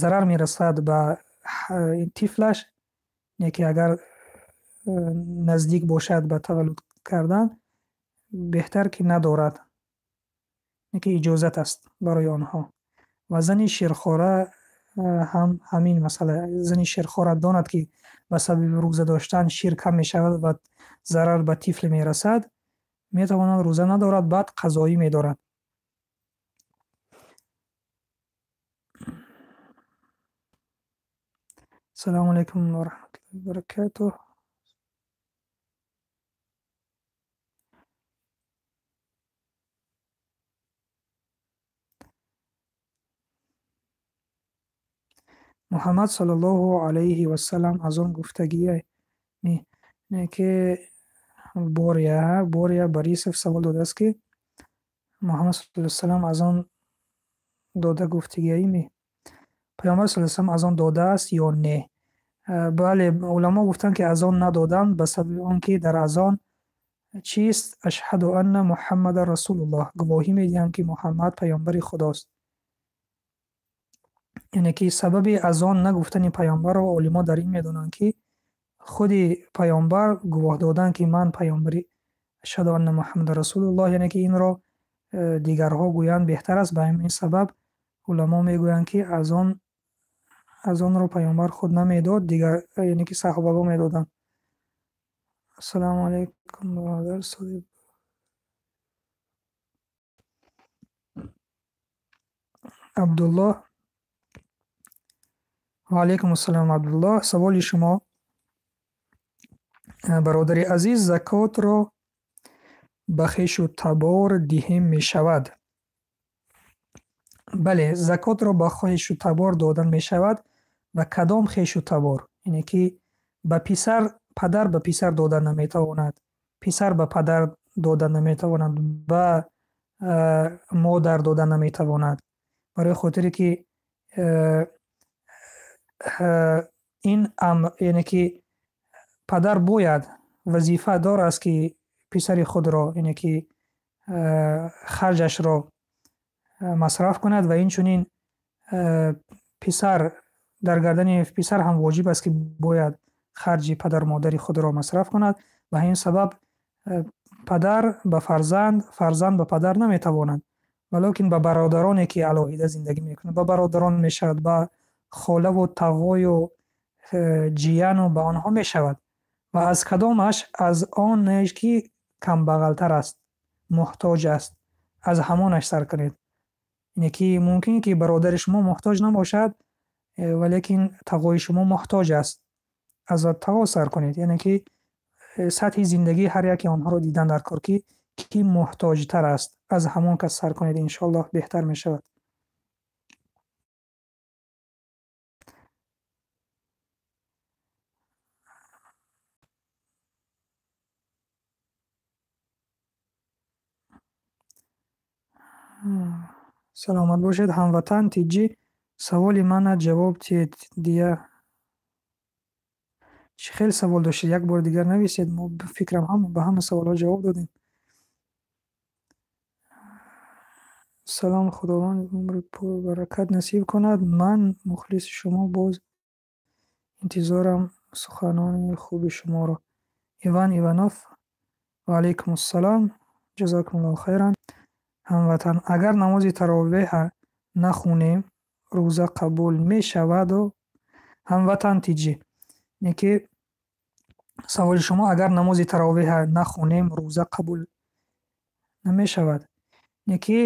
[SPEAKER 1] зарар мерасад ба тифлаш, яке агар наздик бошад ба таваллуд кардан, беҳтар ки надорад. Яке иҷозат аст барои онҳо. Ва зани ширхора ҳам ҳамин масъала. Зани ширхора донад, ки ба сабаби рӯза доштан шир кам мешавад ва зарар ба тифл мерасад, Метавонад рӯза надорад, баъд қазоӣ медорад. Ассалому алайкум ва раҳматуллоҳи ва баракатуҳ. Муҳаммад саллаллоҳу алайҳи вассалам азон гуфтагие не ки Боря Борисов савол додааст, ки Муҳаммад саллаллоҳу алайҳи вассалам азон дода гуфтагиами? Паёмбар саллаллоҳу алайҳи вассалам азон додааст ё не? Бале, уламо гуфтанд, ки азон надоданд ба сабаби он ки дар азон чист? Ашҳаду анна Муҳаммадан расулуллоҳ. Гувоҳӣ медиҳам, ки Муҳаммад паёмбари Худост. Яъне ки сабаби азон нагуфтани паёмбарро олимо дар ин медонанд, ки худи паёмбар гувоҳ доданд, ки ман паёмбари ашҳаду анна Муҳаммадан расулуллоҳ, яъне ки инро дигарҳо гӯянд беҳтар аст. Ба ҳамин сабаб уламо мегӯянд, ки азонро паёмбар худ намедод, дигар, яъне ки саҳобаҳо медоданд. Ассалому алайкум, бародар соҳиб Абдуллоҳ. Ва алайкум ассалом, Абдуллоҳ. Саволи шумо, бародари азиз, закотро ба хешу табор диҳем мешавад? Бале, закотро ба хешу табор додан мешавад. Ба кадом хешу табор? Яъне ки ба писар, падар ба писар дода наметавонад, писар ба падар дода наметавонад, ба модар дода наметавонад. Барои хотире ки ин амр, яъне ки падар бояд вазифа дор аст, ки писари худро, яъне ки харҷашро масраф кунад ва инчунин писар дар гардани писар ҳам воҷиб аст, ки бояд харҷи падару модари худро масраф кунад. Ба ҳамин сабаб падар ба фарзанд, фарзанд ба падар наметавонад, валекин ба бародароне, ки алоҳида зиндагӣ мекунанд, ба бародарон мешавад, ба холаву тағою ҷияну ба онҳо мешавад. Ва аз кадомаш? Аз онеш, ки камбағалтар аст, муҳтоҷ аст, аз ҳамонаш сар кунед. Яъне ки мумкин ки бародари шумо муҳтоҷ набошад, валекин тағои шумо муҳтоҷ аст. Аз тағо сар кунед. Яъне ки сатҳи зиндагии ҳар яке онҳоро дидан дар кор, ки кӣ муҳтоҷтар аст, аз ҳамон кас сар кунед, иншоаллоҳ беҳтар мешавад. Саломат бошед, ҳамватан Тиҷӣ. Саволи мана ҷавоб диҳед дия. Чӣ хел савол доштед? Як бори дигар нависед. Мо фикрам ба ҳама саволҳо ҷавоб додем. Салом, Худованд умри пурбаракат насиб кунад. Ман мухлиси шумо, боз интизорам суханони хуби шуморо. Иван Иванов. Ва алайкум ассалом. Ҷазакумуллоҳу хайран. Ҳамватан, агар намози таровеҳа нахонем, рӯза қабул мешаваду? Ҳамватан Тиҷӣ. Яъне ки саволи шумо, агар намози таровеҳа нахонем, рӯза қабул намешавад. Яъне ки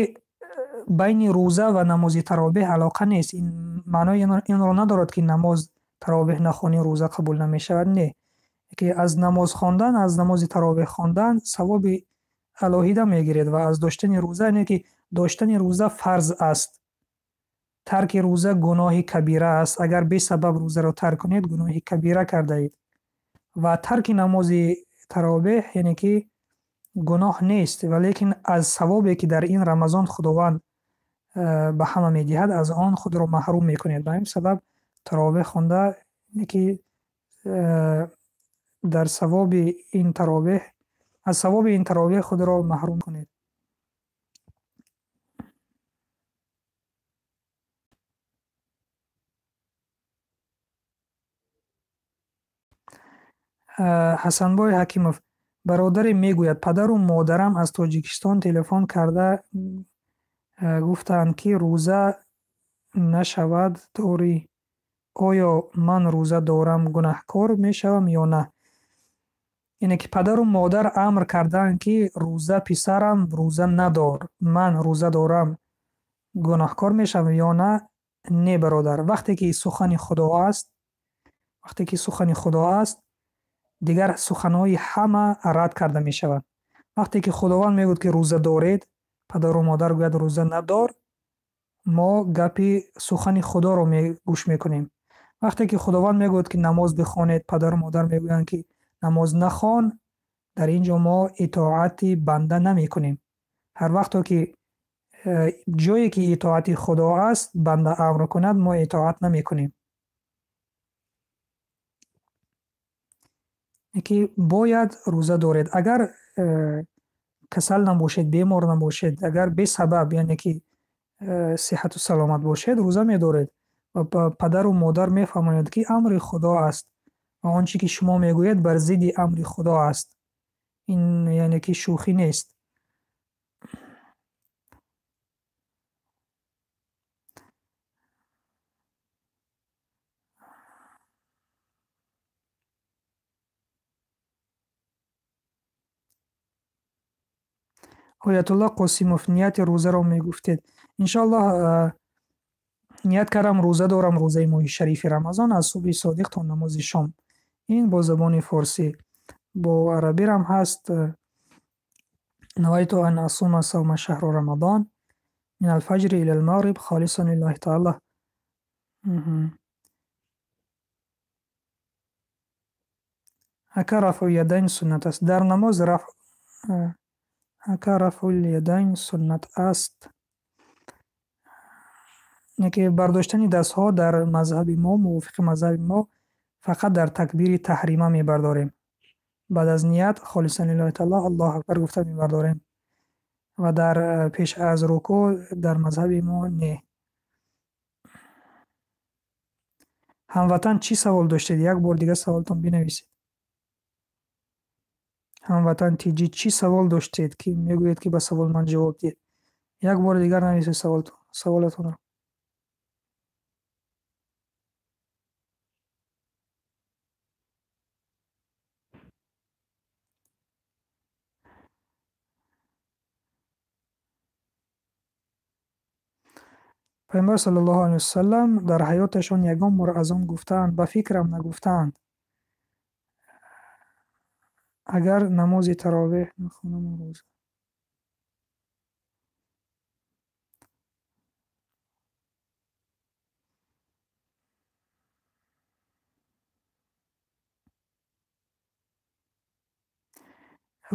[SPEAKER 1] байни рӯза ва намози таровеҳ алоқа нест. Ин маънои инро надорад, ки намоз таровеҳ нахонӣ, рӯза қабул намешавад. Не. Ки аз намоз хондан, аз намози таровеҳ хондан савоби алоҳида мегиред ва аз доштани рӯза, яъне ки доштани рӯза фарз аст. Тарки рӯза гуноҳи кабира аст. Агар бесабаб рӯзаро тарк кунед, гуноҳи кабира кардаед. Ва тарки намози таровеҳ, яъне ки гуноҳ нест, валекин аз савобе, ки дар ин Рамазон Худованд ба ҳама медиҳад, аз он худро маҳрум мекунед. Ба ҳамин сабаб таровеҳ хонда, яъне ки дар савоби ин таровеҳ, аз савоби ин таровеҳ худро маҳрум кунед. Ҳасанбой Ҳакимов. Бародаре мегӯяд, падару модарам аз Тоҷикистон телефон карда гуфтаанд, ки рӯза нашавад дорӣ. Оё ман рӯза дорам гунаҳкор мешавам ё на? Яъне ки падару модар амр кардаанд, ки рӯза писарам рӯза надор, ман рӯза дорам, гунаҳкор мешавам ё на? Не, бародар. Вақте ки сухани Худо аст, вақте ки сухани Худо аст, дигар суханҳои ҳама рад карда мешавад. Вақте ки Худованд мегӯяд, ки рӯза доред, падару модар гӯяд рӯза надор, мо гапи сухани Худоро гӯш мекунем. Вақте ки Худованд мегӯяд, ки намоз бихонед, падару модар мегӯянд, ки намоз нахон, дар ин ҷо мо итоати банда намекунем. Ҳар вақто ки ҷое ки итоати Худо аст, банда амр кунад, мо итоат намекунем. Ки бояд рӯза доред. Агар касал набошед, бемор набошед, агар бесабаб, яъне ки сиҳату саломат бошед, рӯза медоред ва ба падару модар мефаҳмонед, ки амри Худо аст ва он чӣ ки шумо мегӯед бар зидди амри Худо аст. Ин яъне ки шӯхӣ нест. Оятулло Қосимов, нияти рӯзаро мегуфтед. Иншоаллоҳ, ният кардам рӯза дорам, рӯзаи моҳи шарифи Рамазон аз субҳи содиқ то намози шом. Ин бо забони форсӣ. Бо арабирам ҳаст. Навайту ан асума савма шаҳру Рамадан мин алфаҷри ила алмағриб холисан лиллаҳи таала. Ака рафъу ядайн суннат аст. Дар намоз рафъ, ака рафъул ядайн суннат аст. Яке бардоштани дастҳо дар мазҳаби мо, мувофиқи мазҳаби мо, фақат дар такбири таҳрима мебардорем. Баъд аз ният холисан лиллаҳи таала Аллоҳу акбар гуфта мебардорем. Ва дар пеш аз рукӯъ дар мазҳаби мо не. Ҳамватан, чӣ савол доштед? Як бор дигар саволтон бинависед. Ҳамватан Тиҷӣ, чӣ савол доштед, ки мегӯед, ки ба саволи ман ҷавоб диҳед? Як бори дигар нависед саволатонро. Пайғамбар саллаллоҳу алайҳи вассалам дар ҳаёташон ягон бор азон гуфтаанд, ба фикрам нагуфтаанд. Агар намози таровеҳ нахонам рӯза.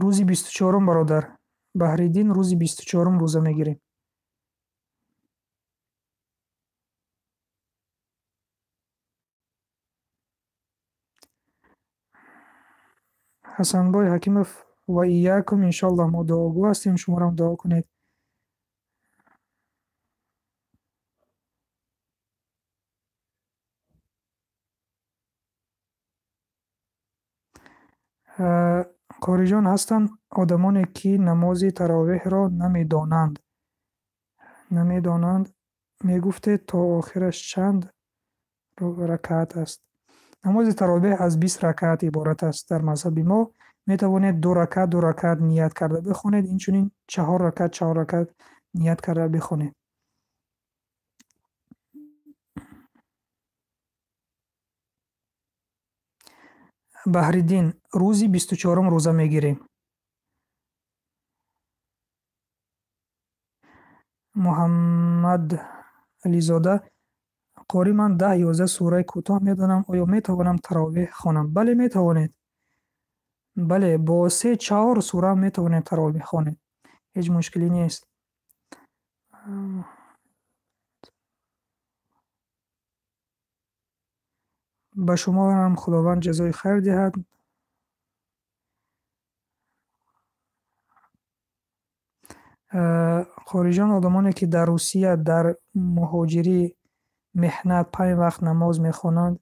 [SPEAKER 1] Рӯзи бисту чорум, бародар. Баҳриддин, рӯзи бисту чорум рӯза мегирем. Ҳасанбой Ҳакимов ва иякум, иншоаллоҳ мо дуогӯ ҳастем, шуморо дуо кунед. Қориҷон, ҳастанд одамоне, ки намози таровеҳро намедонанд. Намедонанд, мегуфтед, то охираш чанд ракаат аст. Намози таровеҳ аз бист ракаат иборат аст. Дар мазҳаби мо метавонед ду ракаат, ду ракаат ният карда бихонед, инчунин чаҳор ракаат, чаҳор ракаат ният карда бихонед. Баҳриддин, рӯзи бисту чорум рӯза мегирем. Муҳаммад Ализода, қори, ман даҳ ёздаҳ сураи кӯтоҳ медонам, оё метавонам таровеҳ хонам? Бале, метавонед. Бале, бо се чаҳор сура метавонед таровеҳ хонед. Ҳеҷ мушкилӣ нест. Ба шумоам Худованд ҷазои хайр диҳад. Қориҷон, одамоне, ки дар Русия дар муҳоҷирӣ меҳнат панҷ вақт намоз мехонанд,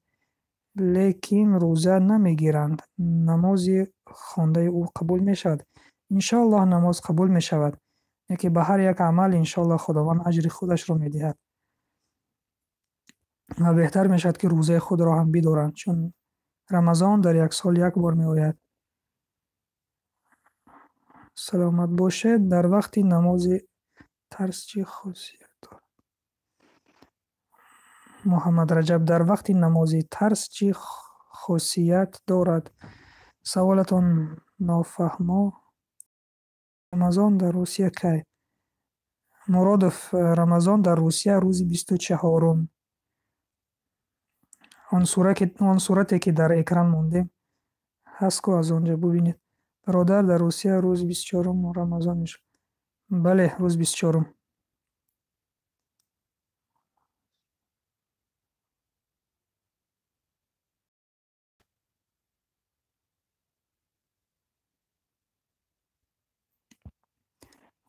[SPEAKER 1] лекин рӯза намегиранд. Намози хондаи ӯ қабул мешавад? Иншоаллоҳ, намоз қабул мешавад. Яке ба ҳар як амал иншоаллоҳ Худованд аҷри худашро медиҳад. Ва беҳтар мешавад, ки рӯзаи худро ҳам бидоранд, чун Рамазон дар як сол як бор меояд. Саломат бошед. Дар вақти намози тарс чӣ хосият дорад? Муҳаммадраҷаб, дар вақти намози тарс чӣ хосият дорад? Саволатон нофаҳмо. Рамазон дар Русия кай? Муродов, Рамазон дар Русия рӯзи 24-ум. Он сурате, ки дар экран мондем, ҳаст ку аз он ҷо бубинед. Бародар, дар Русия рӯзи 24-ум Рамазон мешавад. Бале, рӯзи 24-ум.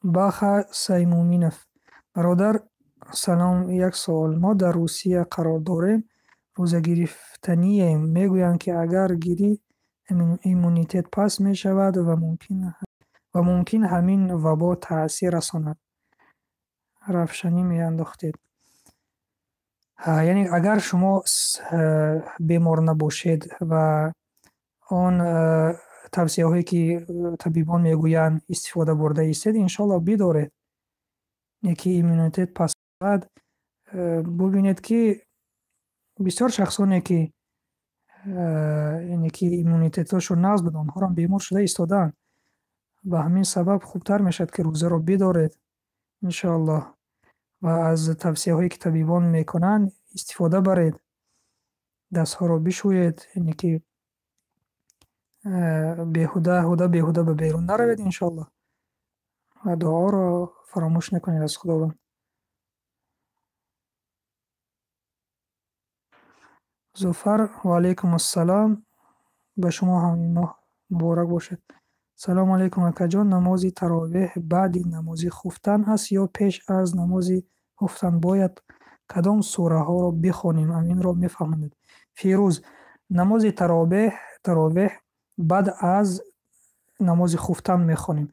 [SPEAKER 1] Баха Саймуминов. Бародар, салом, як суол. Мо дар Русия қарор дорем, рӯзагирифтанием. Мегӯянд, ки агар гирӣ, иммунитет паст мешавад ва мумкин ҳамин вабо таъсир расонад. Равшанӣ меандохтед. Яъне агар шумо бемор набошед ва он тавсияҳое, ки табибон мегӯянд, истифода бурда истед, иншоаллоҳ бидоред. Не ки иммунитет паст шавад. Бубинед, ки бисёр шахсоне, ки яъне ки иммунитетҳошон нағз буд, онҳоро бемор шуда истодаанд. Ба ҳамин сабаб хубтар мешавад, ки рӯзаро бидоред, иншоаллоҳ, ва аз тавсияҳое, ки табибон мекунанд, истифода баред. Дастҳоро бишӯед, яъне ки беҳуда ба берун наравед, иншоаллоҳ. Ва дуоро фаромӯш накунед аз Худованд. Зуфар, ва алайкум ассалом. Ба шумо ҳам ин моҳ муборак бошад. Салому алайкум, акаҷон. Намози таровеҳ баъди намози хуфтан аст ё пеш аз намози хуфтан? Бояд кадом сураҳоро бихонем? Аминро мефаҳмонед. Фирӯз, намози таровеҳ баъд аз намози хуфтан мехонем.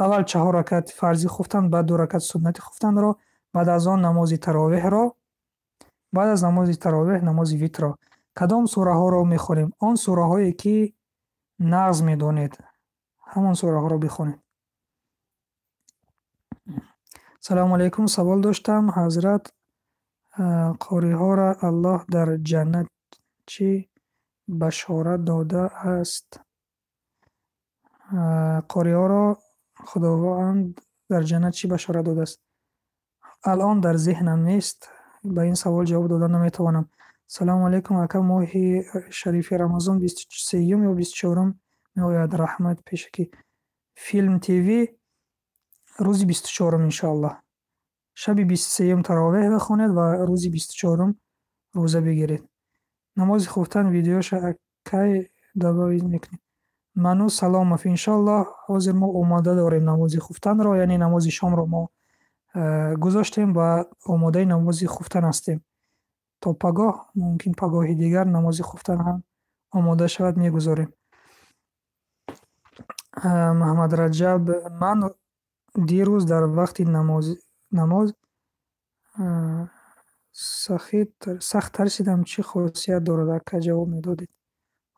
[SPEAKER 1] Аввал чаҳор ракат фарзи хуфтан, баъд ду ракат суннати хуфтанро, баъд аз он намози таровеҳро, баъд аз намози таровеҳ намози витрро. Кадом сураҳоро мехонем? Он сураҳое, ки нағз медонед, ҳамон сураҳоро бихонед. Салому алайкум, савол доштам. Ҳазрат, қориҳоро Аллоҳ дар ҷаннат чӣ башорат додааст? Қориҳоро Худованд дар ҷаннат чӣ башорат додааст? Алон дар зеҳнам нест, ба ин савол ҷавоб дода наметавонам. Салому алайкум, ака, моҳи шарифи Рамазон 23-юм ё 24-ум меояд? Раҳмат пешакӣ. Филм ТВ рӯзи 24-ум, иншоаллоҳ. Шаби 23-юм таровеҳ бихонед ва рӯзи 24-ум рӯза бигиред. Намози хуфтан видеоша кай добавить мекунед? Ману Саломов, иншоаллоҳ, ҳозир мо омода дорем намози хуфтанро, яъне намози шомро мо гузоштем ва омодаи намози хуфтан ҳастем. То пагоҳ, мумкин пагоҳи дигар намози хуфтан ҳам омода шавад, мегузорем. Муҳаммадраҷаб, ман дирӯз дар вақти намоз сахт тарсидам, чӣ хосият дорад? Ака ҷавоб медодед,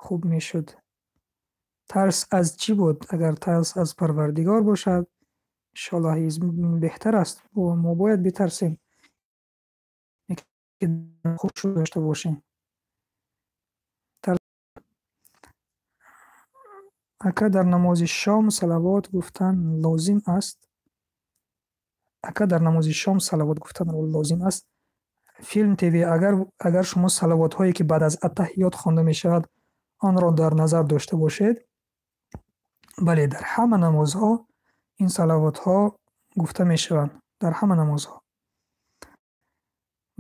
[SPEAKER 1] хуб мешуд. Тарс аз чӣ буд? Агар тарс аз Парвардигор бошад, иншоаллоҳ беҳтар аст. Мо бояд битарсем, ки хушӯъ дошта бошем. Ака, дар намози шом салавот гуфтан лозим аст? Ака, дар намози шом салавот гуфтан лозим аст? Филм ТВ, агар шумо салавотҳое, ки баъд аз аттаҳиёт хонда мешавад, онро дар назар дошта бошед, бале, дар ҳама намозҳо ин салавотҳо гуфта мешаванд. Дар ҳама намозҳо.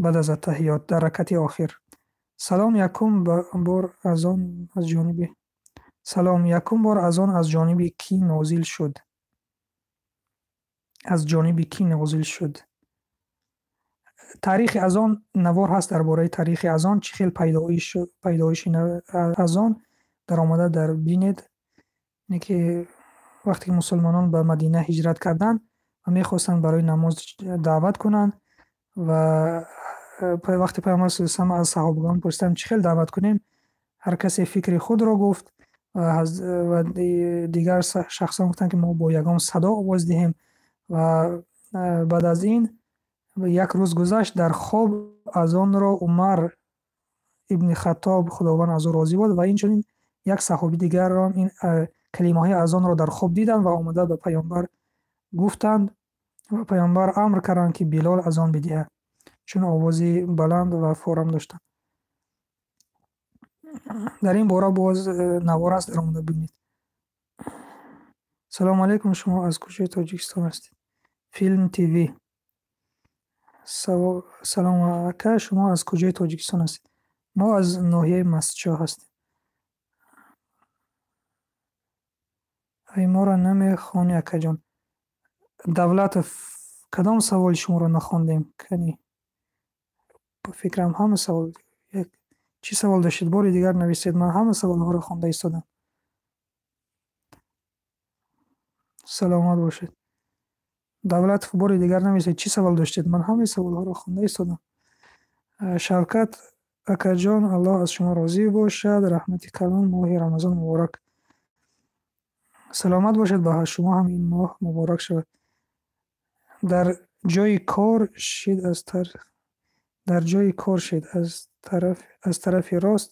[SPEAKER 1] Баъд аз аттаҳиёт, дар ракати охир. Салом, якум бор азон аз ҷониби Салом, якум бор азон аз ҷониби кӣ нозил шуд? Аз ҷониби кӣ нозил шуд? Таърихи азон навор ҳаст дар бораи таърихи азон, чӣ хел пайдоиши азон даромада дар бинед, не ки вақте ки мусулмонон ба Мадина ҳиҷрат карданд ва мехостанд барои намоз даъват кунанд ва вақте Паёмбар саллаллоҳу алайҳи васаллам аз саҳобагон пурсиданд, чӣ хел даъват кунем, ҳар касе фикри худро гуфт Ва дигар шахсон гуфтанд, ки мо бо ягон садо овоз диҳем. Ва баъд аз ин як рӯз гузашт, дар хоб азонро Умар ибни Хаттоб, Худованд аз ӯ розӣ бод, ва инчунин як саҳоби дигарро ин калимаҳои азонро дар хоб диданд ва омада ба Паёмбар гуфтанд ва Паёмбар амр карданд, ки Билол азон бидиҳад, чун овози баланд ва форам доштанд. Дар ин бора боз навор аст, дар омада бинед. Салому алайкум, шумо аз куҷои Тоҷикистон ҳастед? Филм ТВ. Салом ака, шумо аз куҷои Тоҷикистон ҳастед? Мо аз ноҳияи Мастчоҳ ҳастем. Ай, моро намехонӣ, акаҷон? Давлатов, кадом саволи шуморо нахондем? Кани? Ба фикрам, ҳама савол. Чӣ савол доштед? Бори дигар нависед, ман ҳама саволҳоро хонда истодам. Саломат бошед. Давлатов, бори дигар нависед, чӣ савол доштед? Ман ҳамаи саволҳоро хонда истодам. Шавкат акаҷон, Аллоҳ аз шумо розӣ бошад. Раҳмати калон, моҳи Рамазон муборак. Саломат бошед, ба шумо ҳам ин моҳ муборак шавад. Дар ҷои кор шид аз тар дар ҷои кор шид аз тараф аз тарафи рост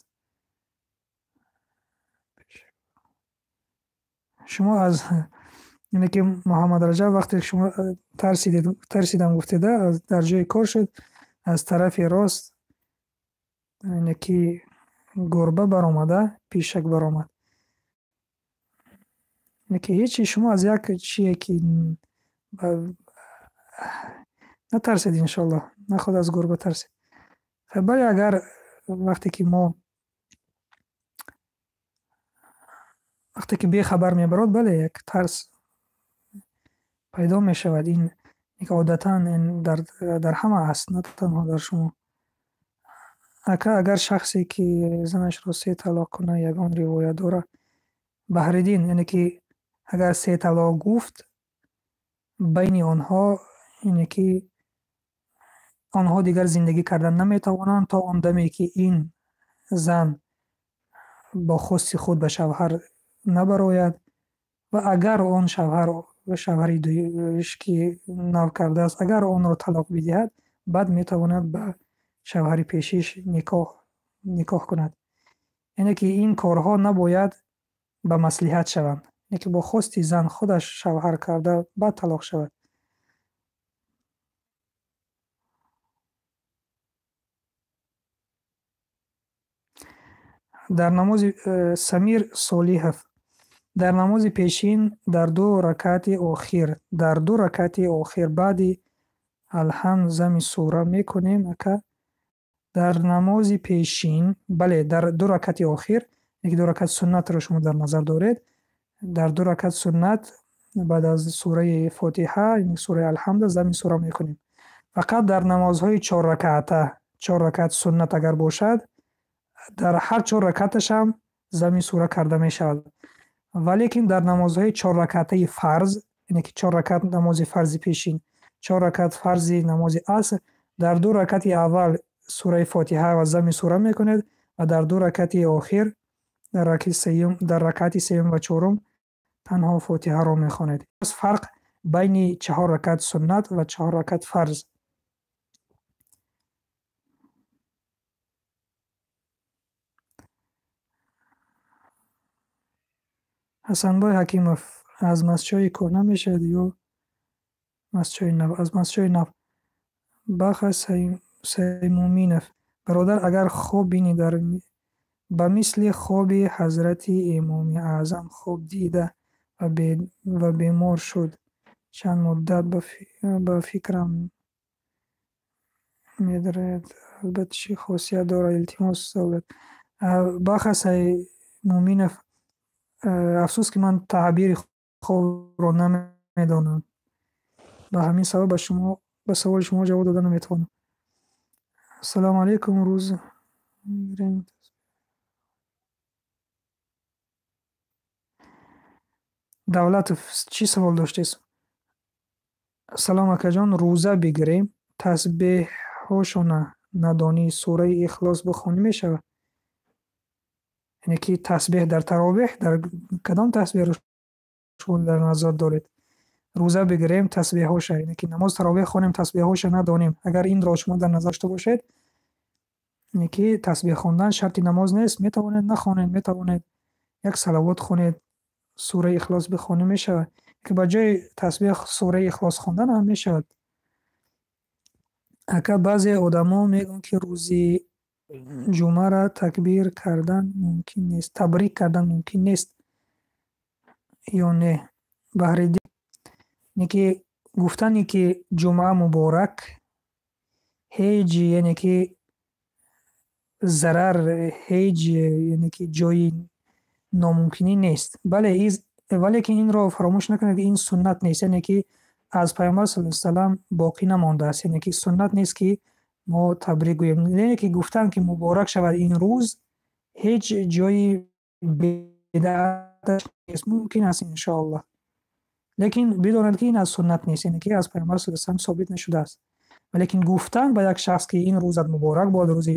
[SPEAKER 1] шумо аз ине ки Муҳаммад Раҷаб, вақте шумо тарсидед, тарсидам гуфтеда, дар ҷои кор шуд, аз тарафи рост ине ки гурба баромада, пишак баромад. Ине ки ҳечи, шумо аз як чие ки натарсед, иншоаллоҳ, наход аз гурба тарсед. Бале, агар вақте ки мо вақте ки бехабар мебарод, бале, як тарс пайдо мешавад. Ин одатан дар ҳама аст, на танҳо дар шумо. Ака, агар шахсе ки занашро се талоқ кунад, ягон ривоят дорад? Баҳриддин, яъне ки агар се талоқ гуфт, байни онҳо ине ки онҳо дигар зиндагӣ кардан наметавонанд, то он даме ки ин зан бо хости худ ба шавҳар набарояд, ва агар он шавҳар, шавҳари дуюмаш ки нав кардааст, агар онро талоқ бидиҳад, баъд метавонад ба шавҳари пешиш никоҳ кунад. Яъне ки ин корҳо набояд ба маслиҳат шаванд, яъне ки бо хости зан худаш шавҳар карда, баъд талоқ шавад. Дар намози Самир Солиҳов, дар намози пешин дар ду ракъати охир, дар ду ракъати охир баъди Алҳамд зами сура мекунем, ака? Дар намози пешин, бале, дар ду ракъати охир, яке ду ракъат суннатро шумо дар назар доред, дар ду ракъат суннат баъд аз сураи Фотиҳа, сураи Алҳамд зами сура мекунем. Фақат дар намозҳои чорракъата, чор ракъат суннат агар бошад, дар ҳар чор ракъаташам зами сура карда мешавад. Валекин дар намозҳои чорракъатаи фарз, яъне ки чор ракъат намози фарзи пешин, чор ракъат фарзи намози аср, дар ду ракъати аввал сураи Фотиҳа ва зами сура мекунед ва дар ду ракъати охир, дар ракъати сеюм, дар ракъати сеюм ва чорум танҳо Фотиҳаро мехонед. Фарқ байни чаҳор ракъат суннат ва чаҳор ракъат фарз. Ҳасанбой Ҳакимов, аз Мастчои кӯҳна мешавад ё Мастчои нав? Аз Мастчои нав. Баха Саймуминов, бародар, агар хоб бинӣ, дар ба мисли хоби ҳазрати Имоми Аъзам хоб дида ва бемор шуд, чанд муддат ба фикрам медарояд, албатта чӣ хосият дорад? Илтимос, саволат. Баха Саймуминов, афсӯс ки ман таъбири хобро намедонам. Ба ҳамин сабаб ба шумо ба саволи шумо ҷавоб дода наметавонам. Ассалому алайкум, рӯз. Давлатов, чӣ савол доштед? Салом, акаҷон, рӯза бигирем, тасбеҳҳошона надонӣ, сураи Ихлос бихонӣ мешавад? Яъне ки тасбеҳ дар таровеҳ, дар кадом тасбеҳро шумо дар назар доред? Рӯза бигирем, тасбеҳҳоша, яъне ки намоз таровеҳ хонем, тасбеҳҳоша надонем. Агар инро шумо дар назар дошта бошед, яъне ки тасбеҳ хондан шарти намоз нест, метавонед нахонед, метавонед як салавот хонед, сураи Ихлос бихонед, мешавад. Ки ба ҷои тасбеҳ сураи Ихлос хондан ҳам мешавад. Ака, баъзе одамо мегӯянд, ки рӯзи ҷумъара такбир кардан мумкин нест, табрик кардан мумкин нест ё не? Баҳриддин, яъне ки гуфтане ки ҷумъа муборак ҳеҷ, яъне ки зарар, ҳеҷ, яъне ки ҷои номумкинӣ нест. Бале, валекин инро фаромӯш накунед, ки ин суннат нест, яъне ки аз Пайғамбар саллаллоҳу алайҳи васаллам боқӣ намондааст, яъне ки суннат нест, ки мо табрик гӯем. Яъне ки гуфтан, ки муборак шавад ин рӯз, ҳеҷ ҷои бидааташ нест, мумкин аст иншоаллоҳ. Лекин бидонед, ки ин аз суннат нест, яъне ки аз Пайғамбар саллаллоҳу алайҳи васаллам собит нашудааст. Валекин гуфтан ба як шахс, ки ин рӯзат муборак бод, рӯзи,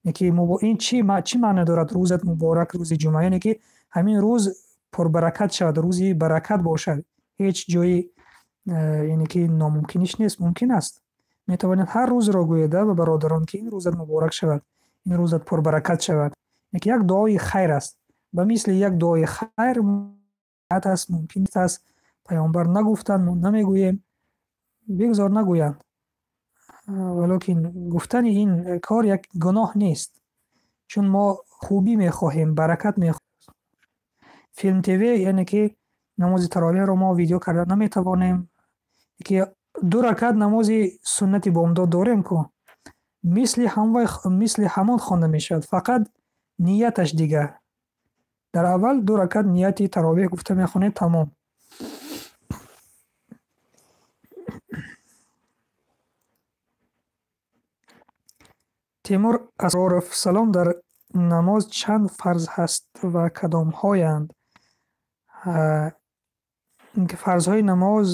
[SPEAKER 1] яъне ки ин чӣ маъно дорад рӯзат муборак, рӯзи ҷумъа? Яъне ки ҳамин рӯз пурбаракат шавад, рӯзи баракат бошад. Ҳеҷ ҷои, яъне ки номумкиниш нест, мумкин аст. Метавонед ҳар рӯзро гӯед ба бародарон, ки ин рӯзат муборак шавад, ин рӯзат пурбаракат шавад. Яъне ки як дуои хайр аст. Ба мисли як дуои хайр аст, мумкин аст. Паёмбар нагуфтанд, мо намегӯем, бигзор нагӯянд. Валекин гуфтани ин кор як гуноҳ нест, чун мо хубӣ мехоҳем, баракат мехоҳем. Филм ТВ, яъне ки намози таровеҳро мо видео карда наметавонем. Ки ду ракат намози суннати бомдод дорем ку, мисли мисли ҳамон хонда мешавад, фақат нияташ дигар. Дар аввал ду ракат нияти таровеҳ гуфта мехонед, тамом. Темур Асроров: Салом, дар намоз чанд фарз ҳаст ва кадомҳоянд? Фарзҳои намоз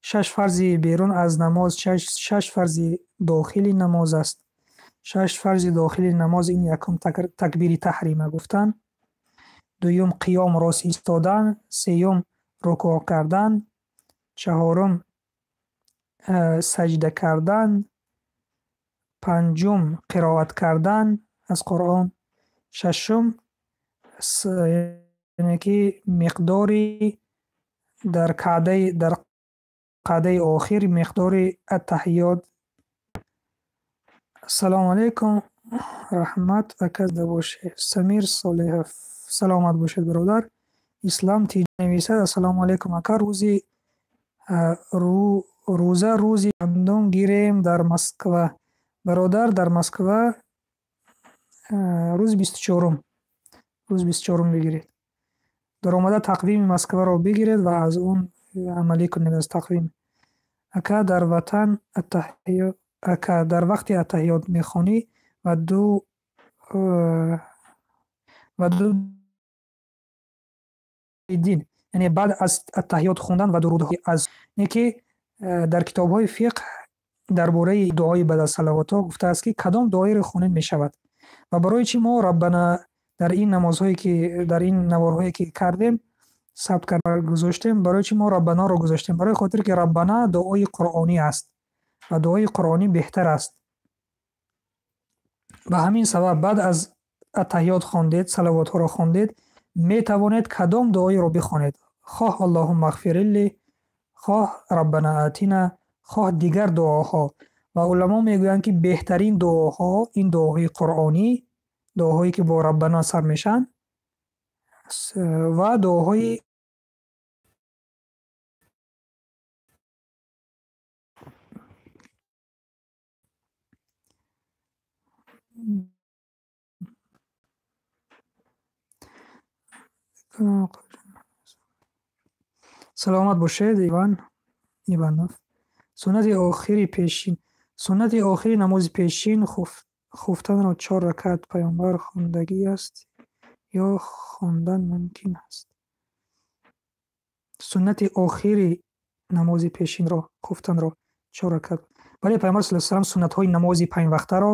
[SPEAKER 1] шаш фарзи берун аз намоз, шаш фарзи дохили намоз аст. Шаш фарзи дохили намоз ин якум такбири таҳрима гуфтан, дуюм қиём рост истодан, сеюм рукӯъ кардан, чаҳорум саҷда кардан, панҷум қироат кардан аз Қуръон, шашум яъне ки миқдори дар каъдаи дар қаъдаи охир миқдори аттаҳиёт. Ассалому алайкум, раҳмат, ака, зинда бошед. Самир Солеҳов, саломат бошед, бародар. Ислам Тиҷ нависад: Ассалому алайкум, ака, рӯзи рӯза рӯзи чандум гирем дар Москва? Бародар, дар Москва рӯзи 24-ум. Рӯзи 24-ум бигиред. Даромада тақвими Москваро бигиред ва аз он амалӣ кунед аз тақвим. Ака, дар ватан аттаҳиёт, ака, дар вақти аттаҳиёт мехонӣ ва ду дин, яъне баъд аз аттаҳиёт хондан ва дурудҳои аз, яъне ки дар китобҳои фиқҳ дар бораи дуои баъд аз салавотҳо гуфтааст, ки кадом дуоеро хонед мешавад. Ва барои чӣ мо Раббана дар ин намозҳое ки дар ин наворҳое ки кардем, сабт карда гузоштем, барои чӣ мо Раббанаро гузоштем? Барои хотире ки Раббана дуои қуръонӣ аст ва дуои қуръонӣ беҳтар аст. Ба ҳамин сабаб баъд аз аттаҳиёт хондед, салавотҳоро хондед, метавонед кадом дуоеро бихонед. Хоҳ Аллоҳумма ғфирли, хоҳ Раббана атина, хоҳ дигар дуоҳо. Ва уламо мегӯянд, ки беҳтарин дуоҳо ин дуоҳои қуръонӣ, дуоҳое ки бо Раббана сар мешаванд, ва дуоҳои Саломат бошед, Иван Иванов. Суннати охири пешин. Суннати охири намози пешин хуфтанро чор ракат паёмбар хондагӣ аст ё хондан мумкин аст? Суннати охири намози пешинро хуфтанро чор ракат. Бале, Паёмбар саллаллоҳу алайҳи васаллам суннатҳои намози панҷвақтаро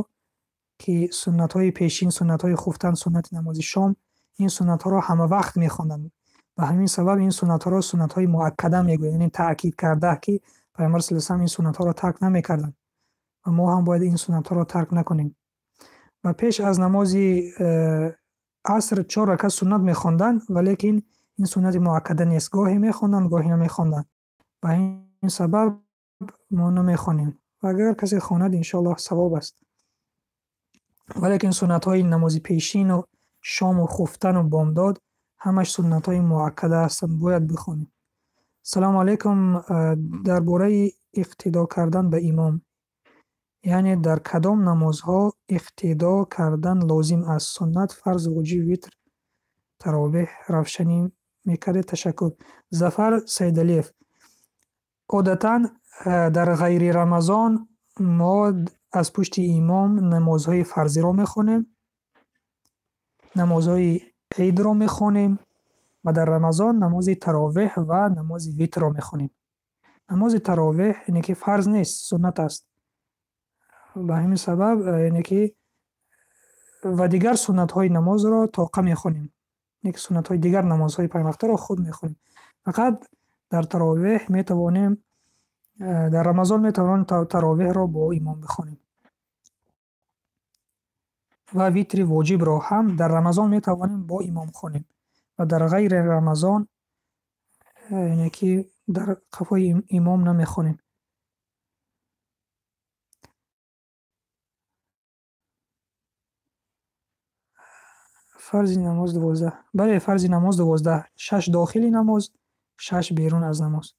[SPEAKER 1] Ки суннатҳои пешин, суннатҳои хуфтан, суннати намози шом, ин суннатҳоро ҳама вақт мехонданд. Ба ҳамин сабаб ин суннатҳоро суннатҳои муаккада мегӯянд, яъне таъкид карда, ки Пайғамбар саллаллоҳу алайҳи васаллам ин суннатҳоро тарк намекарданд. Ва мо ҳам бояд ин суннатҳоро тарк накунем. Ва пеш аз намози аср 4 ракат суннат мехонданд, валекин ин суннати муаккада нест. Гоҳе мехонданд, гоҳе намехонданд. Ба ин сабаб мо намехонем. Ва агар касе хонад, иншоаллоҳ савоб аст. Валекин суннатҳои намози пешину шому хуфтану бомдод ҳамаш суннатҳои муаккада ҳастанд, бояд бихонем. Салому алайкум. Дар бораи иқтидо кардан ба имом, яъне дар кадом намозҳо иқтидо кардан лозим аст? Суннат, фарз, воҷиб, витр, таровеҳ равшанӣ мекардед? Ташаккур. Зафар Сайдалиев. Одатан дар ғайри Рамазон мо аз пушти имом намозҳои фарзиро мехонем, намозҳои идро мехонем ва дар Рамазон намози таровеҳ ва намози витрро мехонем. Намози таровеҳ яъне ки фарз нест, суннат аст. Ба ҳамин сабаб яъне ки ва дигар суннатҳои намозро тоқа мехонем. Яъне ки суннатҳои дигар намозҳои панҷвақтаро худ мехонем. Фақат дар таровеҳ метавонем, дар Рамазон метавонем таровеҳро бо имом бихонем. Ва витри воҷибро ҳам дар Рамазон метавонем бо имом хонем. Ва дар ғайри Рамазон яъне ки дар қафои имом намехонем. Фарзи намоз 12. Бале, фарзи намоз 12. 6 дохили намоз, 6 берун аз намоз.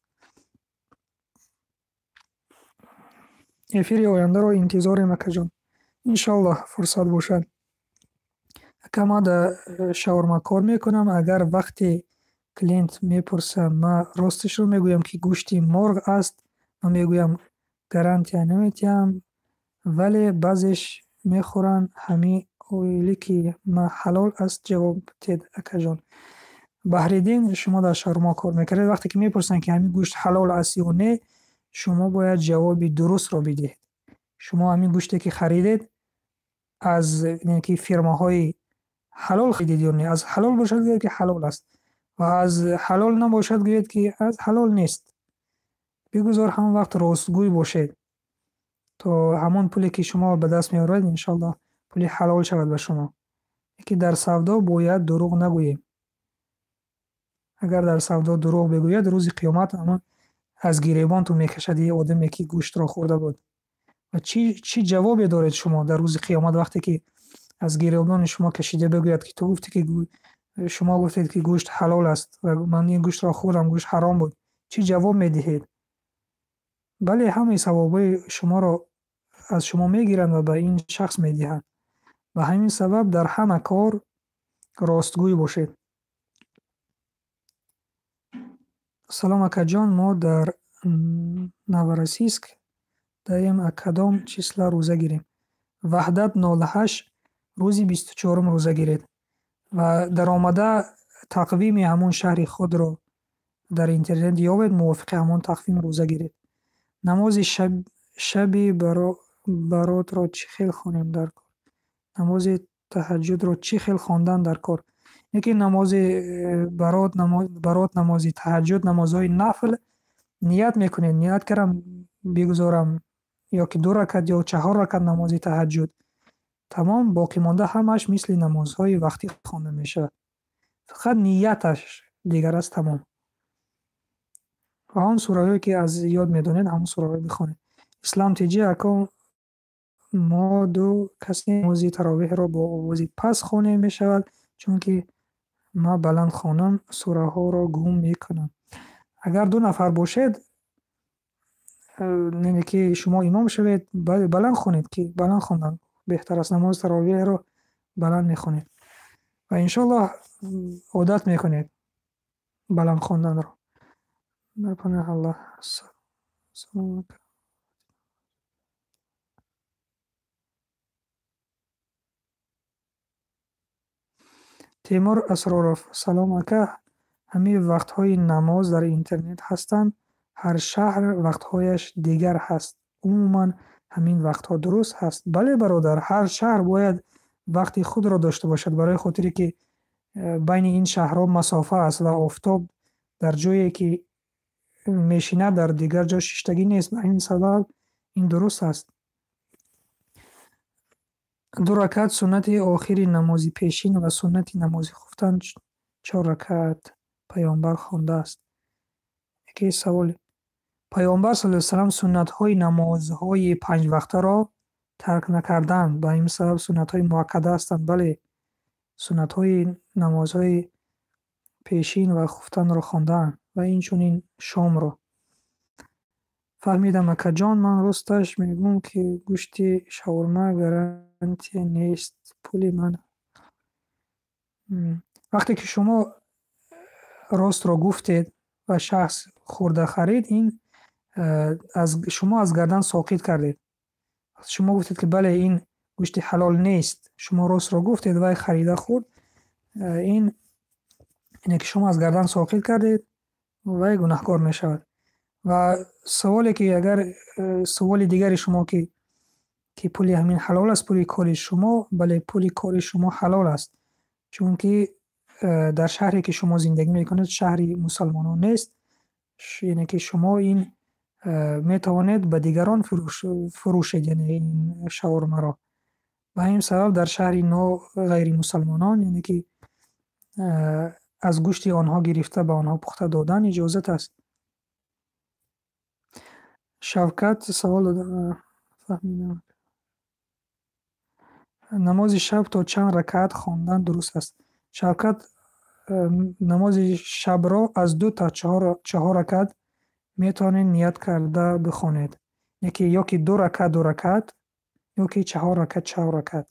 [SPEAKER 1] Эфири ояндаро интизорем, акаҷон. Иншоаллоҳ фурсат бошад. Ака, ман дар шаурма кор мекунам. Агар вақте клиент мепурса, ман росташро мегӯям, ки гӯшти морғ аст, ман мегӯям гарантия наметиҳам, вале баъзеш мехӯранд. Ҳамин ойлики ман ҳалол аст, ҷавоб тед, акаҷон. Баҳриддин, шумо дар шаурма кор мекардед. Вақте ки мепурсанд, ки ҳамин гӯшт ҳалол аст ё не, шумо бояд ҷавоби дурустро бидиҳед. Шумо ҳамин гӯште ки харидед, аз яъне ки фирмаҳои ҳалол харидед ё не? Аз ҳалол бошад, гӯед ки ҳалол аст, ва аз ҳалол набошад, гӯед ки аз ҳалол нест. Бигузор ҳамон вақт ростгӯй бошед, то ҳамон пуле ки шумо ба даст меоред, иншоаллоҳ пули ҳалол шавад ба шумо. Ки дар савдо бояд дурӯғ нагӯем. Агар дар савдо дурӯғ бигӯяд, рӯзи қиёмат ҳамон аз гиребон ту мекашад е одаме ки гӯштро хӯрда буд. Ва чӣ ҷавобе доред шумо дар рӯзи қиёмат, вақте ки аз гиребони шумо кашида бигӯяд, ки ту гуфтӣ ки шумо гуфтед ки гӯшт ҳалол аст ва ман ин гӯштро хӯрдам, гӯшт ҳаром буд. Чӣ ҷавоб медиҳед? Бале, ҳамаи савобҳои шуморо аз шумо мегиранд ва ба ин шахс медиҳанд. Ба ҳамин сабаб дар ҳама кор ростгӯй бошед. Салом, акаҷон, мо дар Новороссийск даем, а кадом числа рӯза гирем? Ваҳдат нол ҳашт, рӯзи бисту чорум рӯза гиред. Ва даромада тақвими ҳамон шаҳри худро дар интернет ёбед, мувофиқи ҳамон тақвим рӯза гиред. Намози шаби баротро чӣ хел хонем дар кор? Намози таҳаҷҷудро чӣ хел хондан дар кор? Яке намози барот, барот, намози таҳаҷҷуд, намозҳои нафл ният мекунед. Ният кардам бигузорам ё ки 2 ракат ё 4 ракат намози таҳаҷҷуд. Тамом, боқимонда ҳамааш мисли намозҳои вақтӣ хонда мешавад. Фақат нияташ дигар аст, тамом. Ва он сураҳое ки аз ёд медонед, ҳамон сураҳоро бихонед. Ислам тиҷи, ако мо ду касе намози таровеҳро бо овози паст хонем мешавад, чунки ман баланд хонам сураҳоро гум мекунам. Агар 2 нафар бошед, яъне ки шумо имом шавед, баланд хонед, ки баланд хондан беҳтар аст. Намози таровеҳро баланд мехонед ва иншоаллоҳ одат мекунед баланд хонданро. Дар паноҳи Аллоҳ. Салом алайкум. Темур Асроров. Салом, ака. Ҳамин вақтҳои намоз дар интернет ҳастанд. Ҳар шаҳр вақтҳояш дигар ҳаст. Умуман Ҳамин вақтҳо дуруст ҳаст? Бале, бародар, ҳар шаҳр бояд вақти худро дошта бошад, барои хотире ки байни ин шаҳрҳо масофа аст ва офтоб дар ҷое ки мешинад, дар дигар ҷо шиштагӣ нест. Ба ҳамин сабаб ин дуруст аст. Ду ракъат суннати охири намози пешин ва суннати намози хуфтан чор ракъат Паёмбар хондааст. Яке саволе. Паёмбар саллаллоҳу алайҳи васаллам суннатҳои намозҳои панҷвақтаро тарк накарданд. Ба ҳамин сабаб суннатҳои муаккада ҳастанд. Бале, суннатҳои намозҳои пешин ва хуфтанро хондаанд ва инчунин шомро. Фаҳмидам, акаҷон, ман росташ мегӯм, ки гӯшти шаурма гарантия нест, пули ман. Вақте ки шумо ростро гуфтед ва шахс хӯрда харид, ин шумо аз гардан соқит кардед. Шумо гуфтед, ки бале, ин гӯшти ҳалол нест. Шумо ростро гуфтед, вай харида хӯрд. Ин ине ки шумо аз гардан соқит кардед, вай гунаҳкор мешавад. Ва саволе ки агар саволи дигари шумо ки пули ҳамин ҳалол аст, пули кори шумо, бале, пули кори шумо ҳалол аст. Чунки дар шаҳре ки шумо зиндагӣ мекунед, шаҳри мусалмонон нест, яъне ки шумо ин метавонед ба дигарон фурӯшед, яъне ин шаурмаро. Ба ҳамин сабаб дар шаҳри но ғайримусалмонон, яъне ки аз гӯшти онҳо гирифта ба онҳо пухта додан иҷозат аст. Шавкат савол дод, фаҳмидам. Намози шаб то чанд ракъат хондан дуруст аст? Шавкат, намози шабро аз ду то чаҳор ракъат метавонед ният карда бихонед. Яке ё ки ду ракъат ду ракъат, ё ки чаҳор ракъат чаҳор ракъат.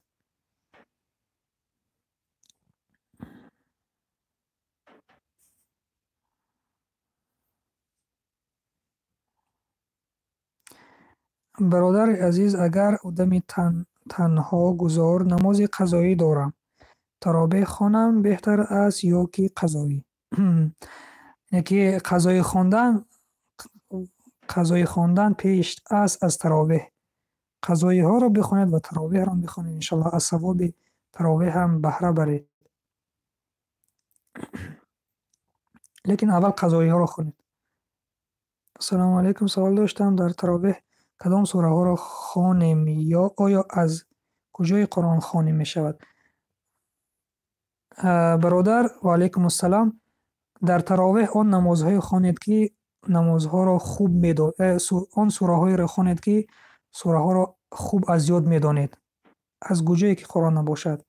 [SPEAKER 1] Бародари азиз, агар одами танҳо гузор намози қазоӣ дорам, таровеҳ хонам беҳтар аст ё ки қазоӣ? Яке қазоӣ хондан пеш аст аз таровеҳ. Қазоиҳоро бихонед ва таровеҳро бихонед, иншаллоҳ аз савоби таровеҳ ҳам баҳра баред. Лекин аввал қазоиҳоро хонед. Ассалому алайкум, савол доштам, дар таровеҳ кадом сураҳоро хонем ё оё аз куҷои Қуръон хонем мешавад? Бародар, ва алайкум ассалам, дар таровеҳ он намозҳое хонед, ки намозҳоро хуб медо-, он сураҳоеро хонед, ки сураҳоро хуб аз ёд медонед. Аз куҷое ки Қуръон набошад.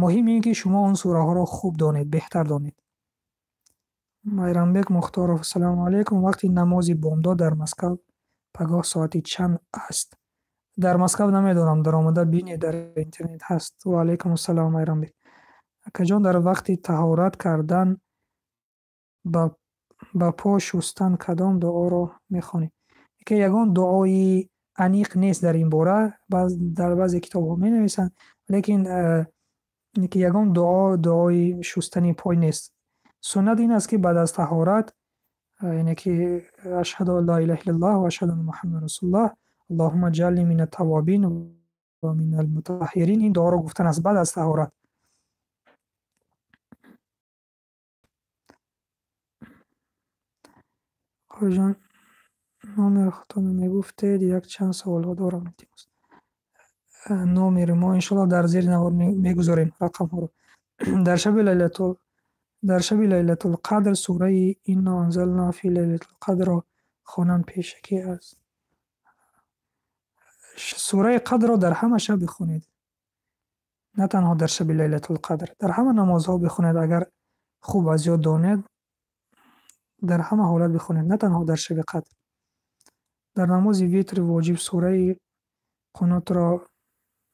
[SPEAKER 1] Муҳим ин ки шумо он сураҳоро хуб донед, беҳтар донед. Майрамбек Мухторов, ассалому алайкум, вақти намози бомдод дар Москав пагоҳ соати чанд аст? Дар Москав намедонам, даромада бинед, дар интернет ҳаст. Ва алайкум ассалом, Майрамбек. Акаҷон, дар вақти таҳорат кардан ба по шустан кадом дуоро мехонӣ? Ки ягон дуои аниқ нест дар ин бора, дар баъзе китобҳо менависанд, лекин ки ягон дуо, дуои шустани пой нест. Суннат ин аст, ки баъд аз таҳорат, яъне ки ашҳаду ан ла илаҳа иллаллоҳ ва ашҳаду анна муҳаммадан расулуллоҳ, аллоҳумма ҷаъални мина таввабин ва минал мутаҳҳирин, ин дуоро гуфтан аст баъд аз таҳорат. Хоҷон, номери худтонро мегуфтед, як чанд саволҳо дорам. Номери мо иншоаллоҳ дар зери навор мегузорем рақамҳоро. Дар шаби Лайлатул Қадр сураи Инна анзална фи Лайлатул Қадрро хонам пешакӣ аст. Сураи Қадрро дар ҳама шаб бихонед. На танҳо дар шаби Лайлатул Қадр, дар ҳама намозҳо бихонед, агар хуб аз ёд донед, дар ҳама ҳолат бихонед, на танҳо дар шаби Қадр. Дар намози витр воҷиб сураи қунутро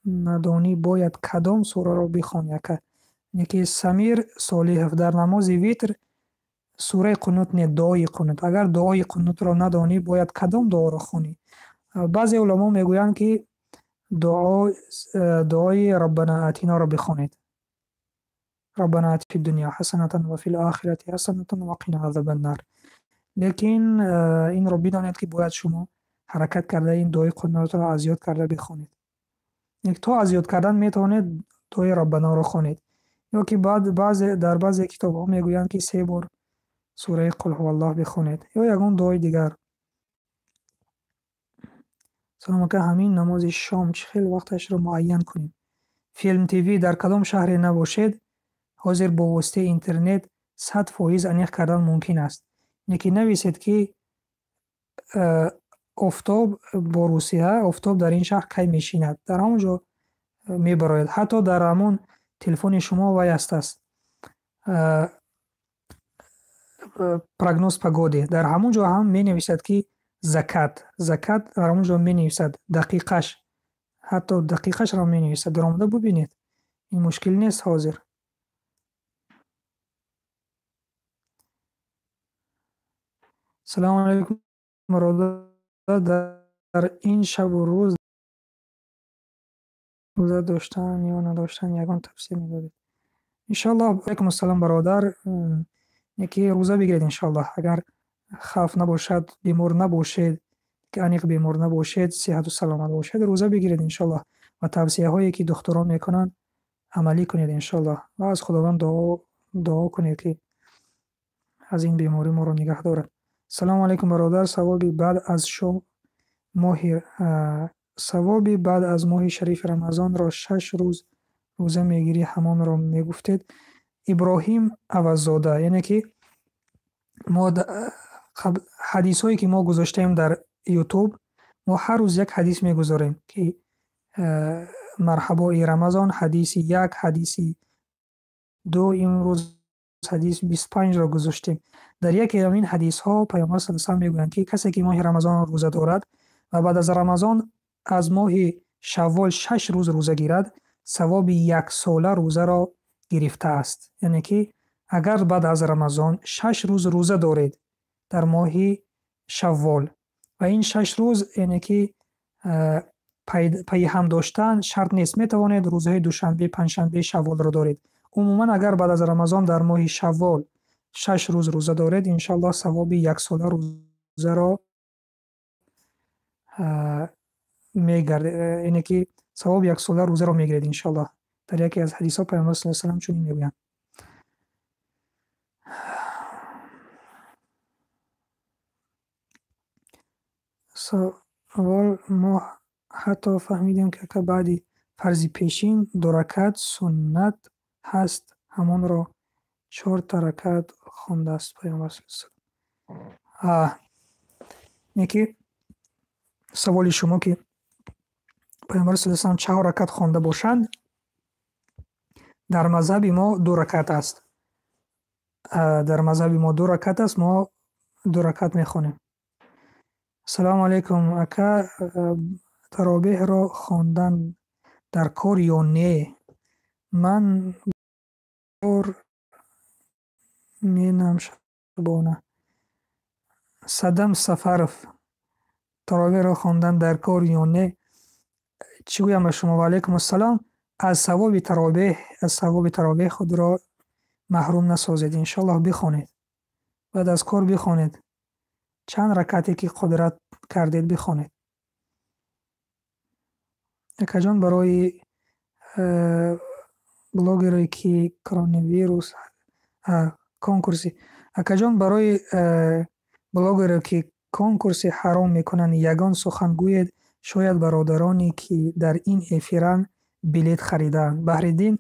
[SPEAKER 1] надонӣ бояд кадом сураро бихонӣ, ака? Яке Самир Солиҳов, дар намози витр сураи қунут не, дуои қунут. Агар дуои қунутро надонӣ, бояд кадом дуоро хонӣ? Баъзе уламо мегӯянд, ки дуои Раббана атинаро бихонед. Раббана ати фи дунё ҳасанатан ва фил охирати ҳасанатан ва қина азабан нар. Лекин инро бидонед, ки бояд шумо Ҳаракат карда ин дуои қунутро аз ёд карда бихонед. То аз ёд кардан метавонед дуои Раббаноро хонед. Ё ки баъзе дар баъзе китобҳо мегӯянд, ки се бор сураи Қул ҳуваллоҳ бихонед ё ягон дуои дигар. Салом ака, ҳамин намози шом чӣ хел вақташро муайян кунем? Филм ТВ дар кадом шаҳре набошед, ҳозир бо воситаи интернет 100% аниқ кардан мумкин аст. Яке нависед, ки офтоб бо Русия, офтоб дар ин шаҳр кай мешинад. Дар ҳамон ҷо мебарояд. Ҳатто дар ҳамон телефони шумо вай ҳастааст. Прогноз погоды. Дар ҳамон ҷо ҳам менависад, ки закат. Закат дар ҳамон ҷо менависад. Дақиқаш. Ҳатто дақиқашро менависад. Даромада бубинед. Ин мушкил нест ҳозир. Салому алайкум, бародар. Дар ин шабу рӯз рӯза доштан ё надоштан ягон тавсия медодед? Иншоаллоҳ. Алайкум ассалом, бародар. Яке рӯза бигиред, иншоаллоҳ. Агар хавф набошад, бемор набошед, ки аниқ бемор набошед, сиҳату саломат бошед, рӯза бигиред, иншоаллоҳ. Ва тавсияҳое, ки духтурон мекунанд, амалӣ кунед, иншоаллоҳ. Ва аз Худованд дуо кунед, ки аз ин беморӣ моро нигаҳ дорад. Салому алайкум, бародар. Савоби баъд аз шом моҳи савоби баъд аз моҳи шарифи Рамазонро 6 рӯз рӯза мегирӣ, ҳамонро мегуфтед? Иброҳим Аваззода, яъне ки мо ҳадисҳое, ки мо гузоштаем дар Ютуб, мо ҳар рӯз як ҳадис мегузорем, ки марҳабои Рамазон, ҳадиси 1, ҳадиси 2, имрӯз ҳадис 25-ро гузоштем. Дар яке аз ин ҳадисҳо Паёмбар саллаллоҳу алайҳи васаллам мегӯянд, ки касе ки моҳи Рамазонро рӯза дорад ва баъд аз Рамазон аз моҳи Шаввол 6 рӯз рӯза гирад, савоби яксола рӯзаро гирифтааст. Яъне ки агар баъд аз Рамазон 6 рӯз рӯза доред дар моҳи Шаввол ва ин 6 рӯз, яъне ки пайи ҳам доштан шарт нест, метавонед рӯзҳои душанбе, панҷшанбе Шавволро доред. Умуман агар баъд аз Рамазон дар моҳи Шаввол 6 рӯз рӯза доред, иншоаллоҳ савоби яксола рӯзаро мегардед, яъне ки савоби яксола рӯзаро мегиред, иншоаллоҳ. Дар яке аз ҳадисҳо Паёмбар саллаллоҳу алайҳи васаллам чунин мегӯянд. Савол: мо ҳатто фаҳмидем, ки ака баъди фарзи пешин ду ракат суннат ҳаст, ҳамонро чорта ракат хондааст Паёмбар саллаллоҳу алайҳи васаллам. Яъне ки саволи шумо, ки Паёмбар саллаллоҳу алайҳи васаллам 4 ракат хонда бошанд, дар мазҳаби мо 2 ракат аст. Дар мазҳаби мо 2 ракат аст, мо 2 ракат мехонем. Салому алайкум, ака, таробеҳро хондан дар кор ё не? Ман бор менам шабона. Садам Сафаров, таробеҳро хондан дар кор ё не? Чӣ гӯям ба шумо? Ва алайкум ассалом. Аз савоби таробеҳ, аз савоби таробеҳ худро маҳрум насозед. Иншоаллоҳ бихонед. Баъд аз кор бихонед. Чанд ракате ки қудрат кардед бихонед. Акаҷон, барои блогере ки коронавирус конкурси, акаҷон, барои блогере ки конкурси ҳаром мекунанд, ягон сухан гӯед, шояд бародароне ки дар ин эфиранд билет харидаанд. Баҳриддин,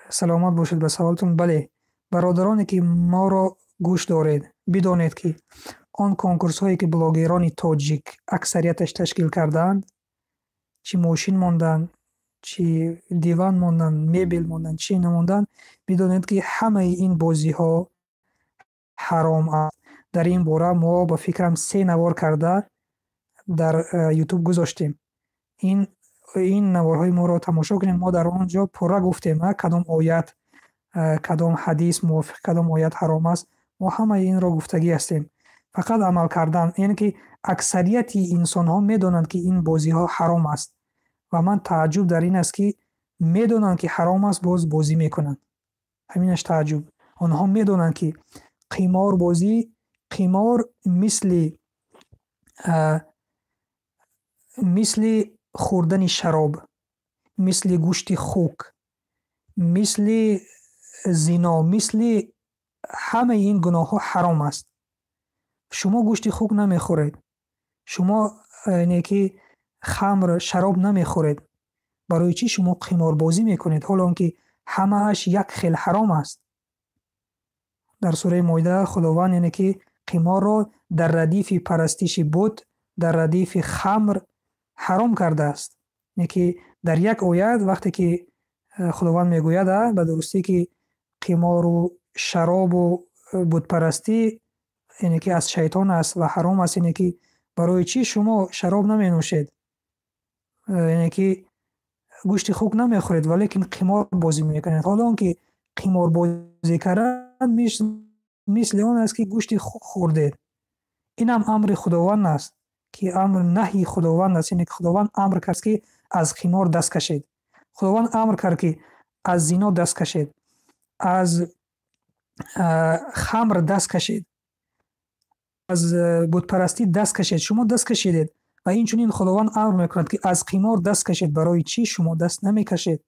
[SPEAKER 1] саломат бошед ба саволтон. Бале, бародароне ки моро гӯш доред, бидонед, ки он конкурсҳое, ки блогерони тоҷик аксарияташ ташкил кардаанд, чӣ мошин монданд, чӣ диван монданд, мебел монданд, чӣ намонданд, бидонед, ки ҳамаи ин бозиҳо ҳаром аст. Дар ин бора мо ба фикрам се навор карда дар Ютуб гузоштем. Ин наворҳои моро тамошо кунед. Мо дар он ҷо пурра гуфтем, кадом оят, кадом ҳадис мувофиқи кадом оят ҳаром аст. Мо ҳамаи инро гуфтагӣ ҳастем. Фақат амал кардан, яъне ки аксарияти инсонҳо медонанд, ки ин бозиҳо ҳаром аст. Ва ман тааҷҷуб дар ин аст, ки медонанд, ки ҳаром аст, боз бозӣ мекунанд. Ҳаминаш тааҷҷуб. Онҳо медонанд, ки қимор бозӣ, қимор мисли Мисли хӯрдани шароб, мисли гӯшти хук, мисли зино, мисли ҳамаи ин гуноҳҳо ҳаром аст. Шумо гӯшти хук намехӯред, шумо яъне ки хамр, шароб намехӯред. Барои чӣ шумо қиморбозӣ мекунед, ҳоло он ки ҳамааш як хел ҳаром аст? Дар сураи Моида Худованд яъне ки қиморро дар радифи парастиши бут, дар радифи хамр ҳаром кардааст. Яъне ки дар як оят вақте ки Худованд мегӯяд, ба дурустӣ ки қимору шаробу бутпарастӣ яъне ки аз шайтон аст ва ҳаром аст, яъне ки барои чӣ шумо шароб наменӯшед? Яъне ки гӯшти хук намехӯред, валекин қимор бозӣ мекунед. Ҳоло он ки қиморбозӣ кардан мисли он аст ки гӯшти хук хӯрдед. Инам амри Худованд аст, ки амр наҳйи Худованд аст, яъне ки Худованд амр кард, ки аз қимор даст кашед. Худованд амр кард, ки аз зино даст кашед, аз хамр даст кашед, аз бутпарастӣ даст кашед. Шумо даст кашидед ва инчунин Худованд амр мекунад, ки аз қимор даст кашед. Барои чӣ шумо даст намекашед?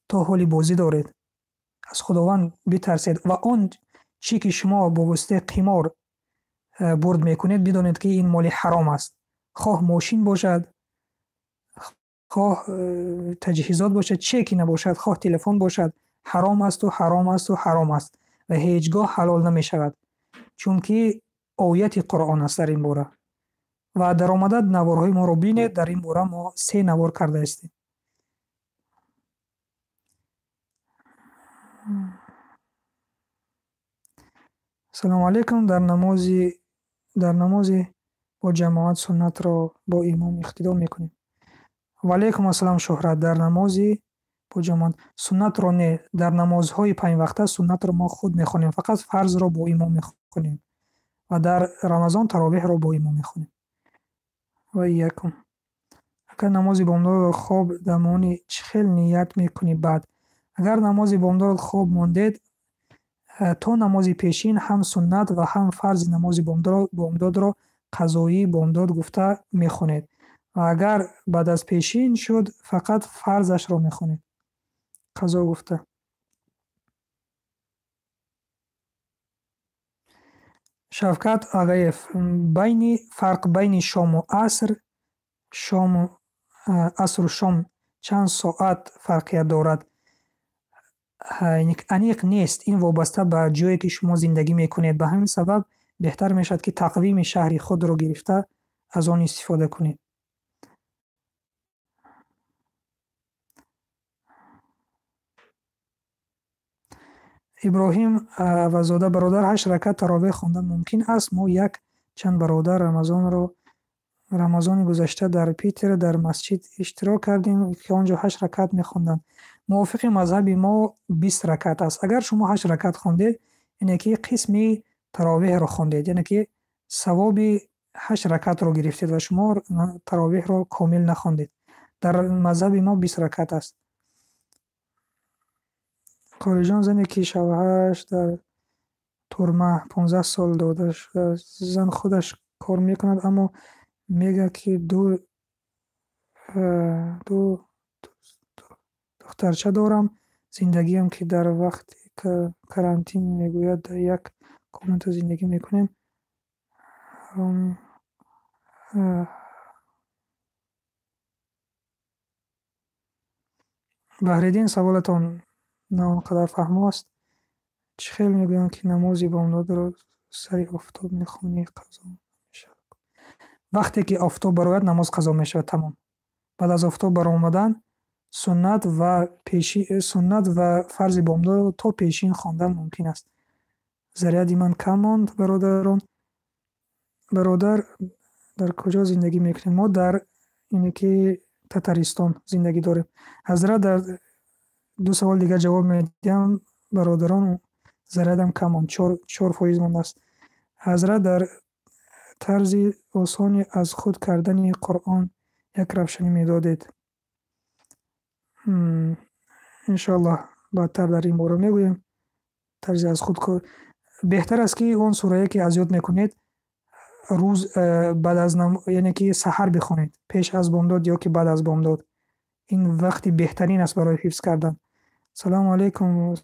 [SPEAKER 1] То ҳоли бозӣ доред. Аз Худованд битарсед ва он чӣ ки шумо бо воситаи қимор бурд мекунед, бидонед, ки ин моли ҳаром аст. Хоҳ мошин бошад, хоҳ таҷҳизот бошад, чие ки набошад, хоҳ телефон бошад, ҳаром асту ҳаром асту ҳаром аст ва ҳеҷ гоҳ ҳалол намешавад, чунки ояти Қуръон аст дар ин бора. Ва даромада наворҳои моро бинед, дар ин бора мо се навор кардаистем. Салому алайкум. Дар намози бо ҷамоат суннатро бо имом иқтидо мекунем. Ва алайкум ассалом, Шӯҳрат. Дар намози бо ҷамоат суннатро не, дар намозҳои панҷвақта суннатро мо худ мехонем, фақат фарзро бо имом мехонем ва дар Рамазон таровеҳро бо имом мехонем. Ва иякум. Агар намози бомдодро хоб дамонӣ, чӣ хел ният мекунӣ баъд? Агар намози бомдод хоб мондед, то намози пешин ҳам суннат ва ҳам фарзи намози бомдодро қазои бомдод гуфта мехонед. Ва агар баъд аз пешин шуд, фақат фарзашро мехонед. Қазо гуфта. Шавкат Ағаев, фарқ байни шому аср, шому асру шом чанд соат фарқият дорад? Аниқ нест, ин вобаста ба ҷое ки шумо зиндагӣ мекунед. Ба ҳамин сабаб беҳтар мешавад, ки тақвими шаҳри худро гирифта аз он истифода кунед. Иброҳим Аваззода, бародар, 8 ракат таровеҳ хондан мумкин аст? Мо як чанд бародар Рамазони гузашта дар Питер дар масҷид иштирок кардем, ки он ҷо 8 ракат мехонданд. Мувофиқи мазҳаби мо 20 ракат аст. Агар шумо 8 ракат хондед, яъне ки қисми таровеҳро хондед, яъне ки савоби 8 ракатро гирифтед ва шумо таровеҳро комил нахондед. Дар мазҳаби мо 20 ракат аст. Қориҷон, зане ки шавҳараш дар турма 15 сол дода шудааст, зан худаш кор мекунад, аммо мегӯяд, ки ду духтарча дорам, зиндагиам ки дар вақти карантин мегӯяд, дар як комната зиндагӣ мекунем. Баҳриддин, саволатон на он қадар фаҳмо аст. Чӣ хел мегӯянд, ки намози бомдодро сари офтоб мехонӣ, қазо намешавад? Вақте ки офтоб барояд, намоз қазо мешавад, тамом. Баъд аз офтоб баромадан суннат ва фарзи бомдодро то пешин хондан мумкин аст. Заряди ман кам монд, бародарон. Бародар, дар куҷо зиндагӣ мекунем? Мо дар ине ки Татаристон зиндагӣ дорем. Ҳазрат, дар ду савол дигар ҷавоб медиҳам, бародарон, зарядам кам монд, 4% мондааст. Ҳазрат, дар тарзи осони аз худ кардани Қуръон як равшанӣ медодед. Иншоаллоҳ баъдтар дар ин бора мегӯем. Тарзи аз худ беҳтар аст, ки он сурае ки аз ёд мекунед, Рӯз баъд аз, яъне ки саҳар бихонед, пеш аз бомдод ё ки баъд аз бомдод. Ин вақти беҳтарин аст барои ҳифз кардан. Салому алайкум.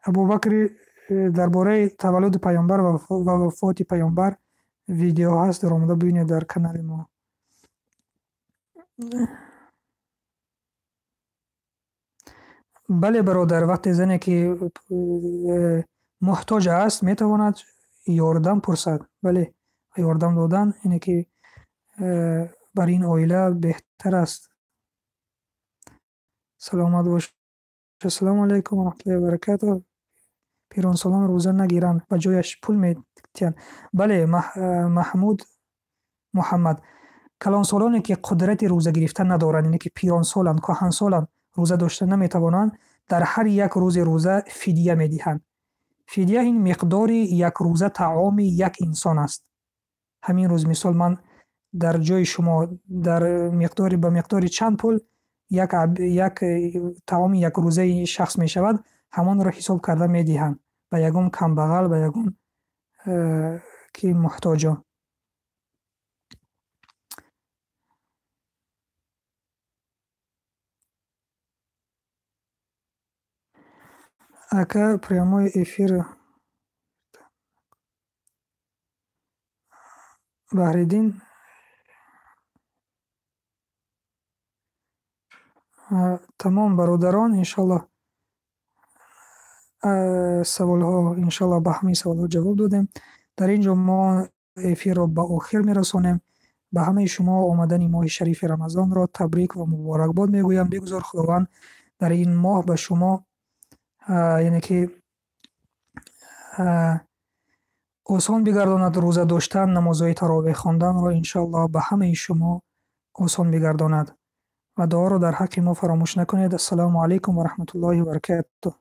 [SPEAKER 1] Абубакри, дар бораи таваллуди паёмбар ва вафоти паёмбар видео ҳаст, даромада бибинед дар канали мо. Бале, бародар, вақте зане ки муҳтоҷ аст, метавонад ёрдам пурсад. Бале, ёрдам додан ине ки бар ин оила беҳтар аст. Саломат бош. Ассалому алайкум ва раҳматуллоҳи ва баракатуҳ. Пиронсолон рӯза нагиранд, ба ҷояш пул метиҳанд. Бале, Маҳмуд Муҳаммад. Калонсолоне ки қудрати рӯза гирифтан надоранд, яъне ки пиронсоланд, кӯҳансоланд, рӯза дошта наметавонанд, дар ҳар як рӯзи рӯза фидя медиҳанд. Фидя ин миқдори якрӯза таоми як инсон аст. Ҳамин рӯз, мисол, ман дар ҷои шумо дар миқдори ба миқдори чанд пул як таоми якрӯзаи шахс мешавад, ҳамонро ҳисоб карда медиҳанд ба ягон камбағал, ба ягон ки муҳтоҷон. Ака, прямой эфир Баҳриддин, тамом, бародарон, иншоаллоҳ, саволҳо, иншоаллоҳ, ба ҳамаи саволҳо ҷавоб додем. Дар ин ҷо мо эфирро ба охир мерасонем. Ба ҳамаи шумо омадани моҳи шарифи Рамазонро табрик ва муборакбод мегӯям. Бигузор Худованд дар ин моҳ ба шумо, яъне ки, осон бигардонад рӯза доштан, намозҳои таровеҳ хонданро, иншоаллоҳ, ба ҳамаи шумо осон бигардонад ва дуоро дар ҳаққи мо фаромӯш накунед. Ассалому алайкум ва раҳматуллоҳи ва баракатуҳ.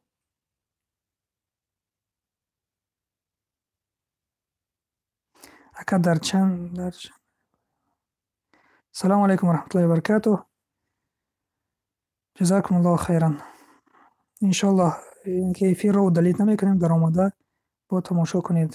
[SPEAKER 1] Ака, дар чанд дар Салому алайкум ва раҳматуллоҳи ва баракатуҳ. Ҷазакумуллоҳу хайран. Иншоаллоҳ, ки эфирро удалить намекунем, даромада бо тамошо кунед.